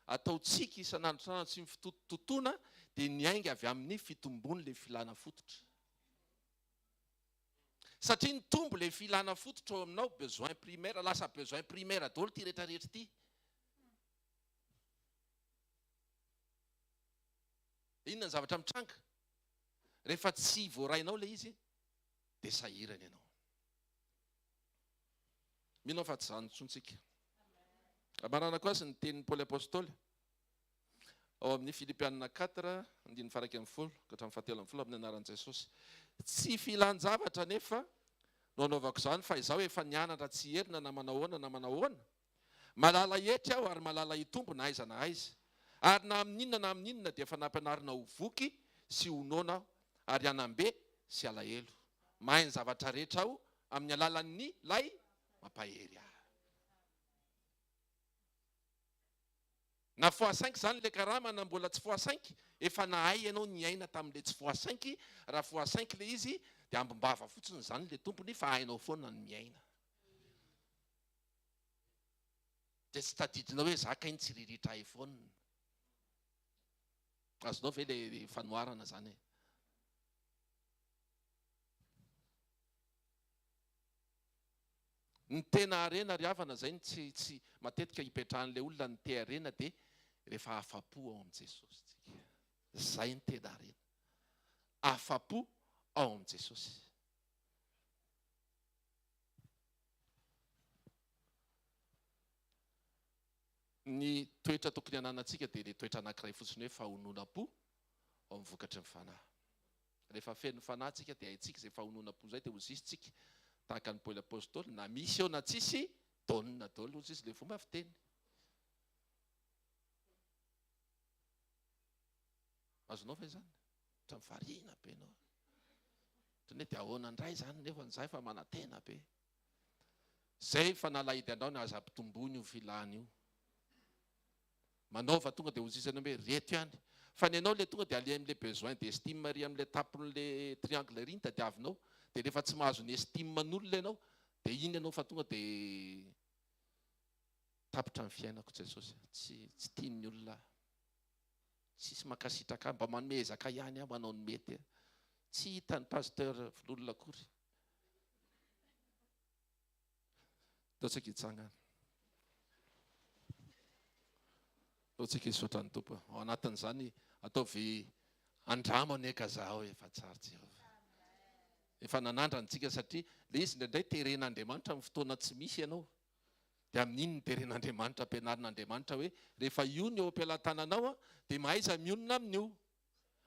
ataontsika isan'andro isan'andro sy mifitotototoana dia niainga avy amin'ny fitombon'ilay filana fototra. Satria nitombo ilay filana fototra ao aminao, besoin primaire, lasa besoin primaire daholo ity rehetra rehetra ity. Inona ny zavatra mitranga? Rehefa tsy voarainao ilay izy dia sahirana ianao. Mino aho fa tsy izany intsony tsika. Amaranako azy ny tenin'i Paoly Apostoly ao amin'ny Filipianina 4 andininy faha-11 ka hatramin'ny faha-13 amin'ny anaran'i Jesosy. Tsy filan-javatra anefa no anaovako izany fa izaho efa nianatra tsy hierina na manao ahoana na manao ahoana. Malala hietry aho ary malala hitombo na aiza na aiza. Ary na amin'inona na amin'inona dia efa nampianarina ho voky sy ho noana aho ary hanam-be sy alahelo. Mahay ny zavatra rehetra aho amin'ny alalan'ny lay mampahery ahy. Na fois cinq izany ilay karama na mbola tsy fois cinq, efa nahay ianao niaina tamin'ilay tsy fois cinq, raha fois cinq ilay izy dia ambim-bava fotsiny izany ilay tompony fa hainao foana ny miaina. Dia tsy tadidinao hoe za kay nitsiriritra iPhone. Azonao ve ilay fanoharana izany e? Ny tena harena ry havana izay no tsy tsy matetika ipetrahan'ilay olona ny te harena dia rehefa afa-po ao amin'i Jesosy tsika. Izay ny tena harena. Afa-po ao amin'i Jesosy. Ny toetra tokony hananantsika dia ilay toetra anankiray fotsiny hoe fahononam-po ao amin'ny vokatry ny fanahy. Rehefa feno ny fanahy tsika dia haintsika izay fahononam-po izay dia ho zisitsika tahaka an'i Paoly Apostoly na misy eo na tsisy dônina daholo hozy izy ilay fomba fiteny. Azonao ve izany? Ohatran'ny variana be ianao. Ohatran'ny hoe dia ahoana indray izany nefa izaho efa manantena be. Izay fanalahidy anao ny aza ampitomboina io filana io. Manaova tonga dia hozizana hoe reto ihany. Fa ny anao ilay tonga dia aleha amin'ilay besoin d'estime ary amin'ilay tapon'ilay triangle ery ny tadiavinao. Dia rehefa tsy mahazo ny estime an'olona ianao dia iny ianao fa tonga dia tapitra ny fiainako Jesosy a. Tsy tsy tian'ny olona aho. Tsisy mankasitraka ahy. Mba manome ezaka ihany aho manao ny mety. Tsy hitan'ny pasteur Vololona akory. Ataontsika hitsangana. Ataontsika hisaotra ny Tompo. Ao anatin'izany, ataovy andramo anie ka zaho efa tsara Jehovah. Efa nanandrana antsika satria le izy indraindray teren'Andriamanitra amin'ny fotoana tsy misy ianao. Dia amin'iny no teren'Andriamanitra, ampianarin'Andriamanitra hoe rehefa io ny eo am-pelatananao dia mahaiza mionona amin'io.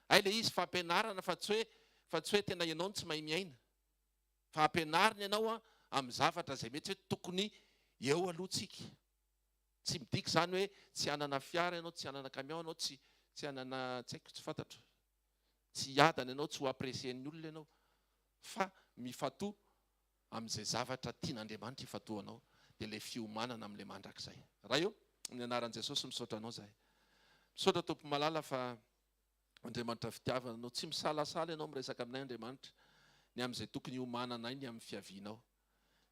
Hay le izy fampianarana fa tsy hoe fa tsy hoe tena ianao no tsy mahay miaina. Fa ampianarina ianao amin'ny zavatra izay mety hoe tokony eo aloha tsika. Tsy midika izany hoe tsy hanana fiara ianao, tsy hanana camion ianao, tsy tsy hanana tsy haiko, tsy fantatro. Tsy hiadana ianao, tsy ho apprécier-n'ny olona ianao. Fa mifantoha amin'izay zavatra tian'Andriamanitra hifantohanao, dia ilay fiomanana amin'ilay mandrakizay. Ray ô, amin'ny anaran'i Jesosy misaotra Anao izahay. Misaotra Tompo malala fa Andriamanitra fitiavana anao. Tsy misalasala ianao miresaka aminay Andriamanitra ny amin'izay tokony hiomananay ny amin'ny fiavianao.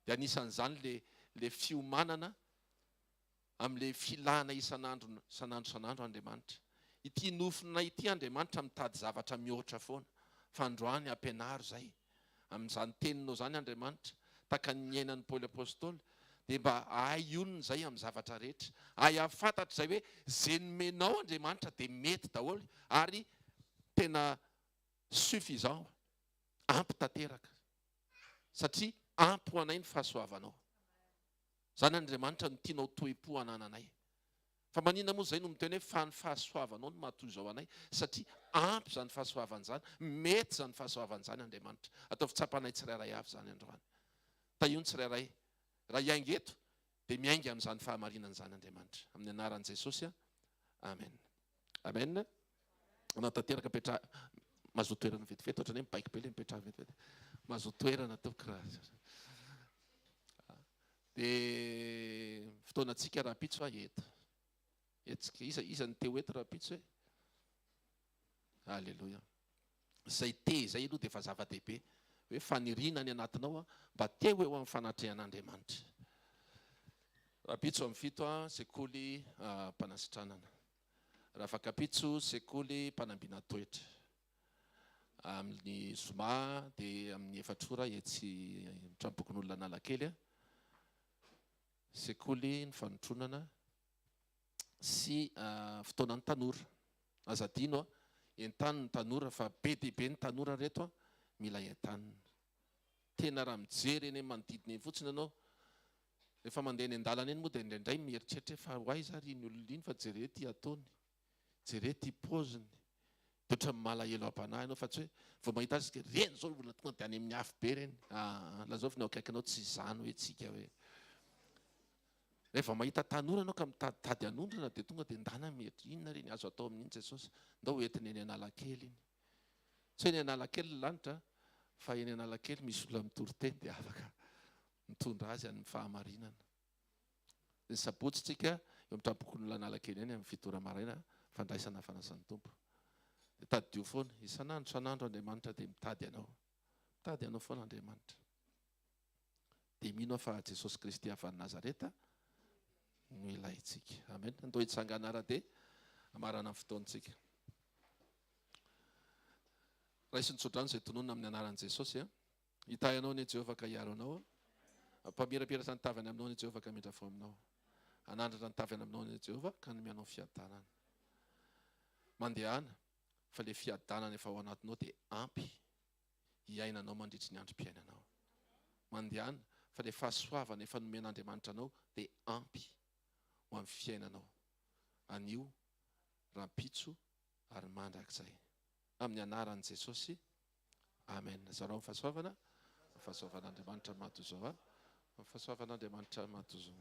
Dia anisan'izany le le fiomanana amin'ilay filana isan'andro isan'andro isan'andro Andriamanitra. Ity nofinay ity Andriamanitra mitady zavatra mihoatra foana. Fa androany ampianaro izay. Amin'izany teninao izany Andriamanitra, tahaka ny niainan'i Paoly Apostoly, dia mba hahay hionona izay amin'ny zavatra rehetra. Hahay hahafantatra izay hoe izay nomenao Andriamanitra dia mety daholo ary tena suffisant, ampy tanteraka. Satria ampy ho anay ny fahasoavanao. Izany Andriamanitra no tianao toe-po hanananay. Fa maninona moa izay no miteny hoe fa ny fahasoavanao no maha toy izao anay? Satria ampy izany fahasoavana izany, mety izany fahasoavana izany Andriamanitra. Ataovy tsapanay tsirairay avy izany androany. Tahio ny tsirairay. Raha hiainga eto dia miainga amin'izany fahamarinana izany Andriamanitra. Amin'ny anaran'i Jesosy. Amen. Amen. Anatanteraka petra mazoto toerana vetivety ohatran'ny hoe mibaiko be ilay mipetraha vetivety. Mazoto toerana tompoko raha. Dia fotoanantsika rahampitso a eto. Hetsika iza iza ny te ho eto rahampitso e? Alléluia. Izay te izay aloha dia efa zava-dehibe. Hoe faniriana any anatinao a mba te ho eo amin'ny fanatrehan'Andriamanitra. Rahampitso amin'ny fito a sekoly mpanasitranana. Rafakampitso sekoly mpanambina-toetra. Amin'ny zoma dia amin'ny efatra ora etsy Tranompokonolona Analakely, sekoly ny fanotronana sy fotoanan'ny tanora. Aza adino, entano ny tanora fa be dia be ny tanora ry reto mila entanina. Tena raha mijery eny amin'ny manodidina eny fotsiny ianao, rehefa mandeha eny an-dalana eny moa dia indraindray mieritreritra hoe fa ho aiza ary iny olona iny fa jereo ity ataony, jereo ity paoziny. Dia ohatran'ny malahelo am-panahy ianao fa tsy hoe vao mahita azy isika, ireny izao olona tonga dia any amin'ny afobe ireny. Aa, lazao fa ny eo akaikinao tsy izany hoe tsika hoe. Rehefa mahita tanora ianao ka mitaditady hanondrana dia tonga dia ndana mieritreritra, inona re ny azo atao amin'iny Jesosy? Ndao hoentina eny Analakely iny. Tsy hoe eny Analakely ny lanitra fa eny Analakely misy olona mitory teny dia afaka mitondra azy any amin'ny fahamarinana. Ny sabotsy tsika eo amin'ny tranompokonolona Analakely eny amin'ny fito ora maraina fandraisana fanasan'ny Tompo. Dia tadidio foana, isan'andro isan'andro Andriamanitra dia mitady anao. Mitady anao foana Andriamanitra. Dia mino aho fa Jesosy Kristy avy any Nazareta no ilaintsika. Amen. Andao hitsangana ara dia hamarana ny fotoantsika. Raiso ny tsodrano izay tononina amin'ny anaran'i Jesosy. A. Hitahy anao anie Jehovah ka hiaro anao. Hampamirapiratra ny tavany aminao anie Jehovah ka hamindra fo aminao. Hanandratra ny tavany aminao anie Jehovah ka hanome anao fiadanana. Mandehana fa ilay fiadanana efa ao anatinao dia ampy hiainanao mandritry ny androm-piainanao. Mandehana fa ilay fahasoavana efa nomen'Andriamanitra anao dia ampy ho amin'ny fiainanao anio, rahampitso ary mandrakizay. Amin'ny anaran'i Jesosy. Amen. Zarao ny fahasoavana. Ny fahasoavan'Andriamanitra mahatozao. Ny fahasoavan'Andriamanitra mahatozao.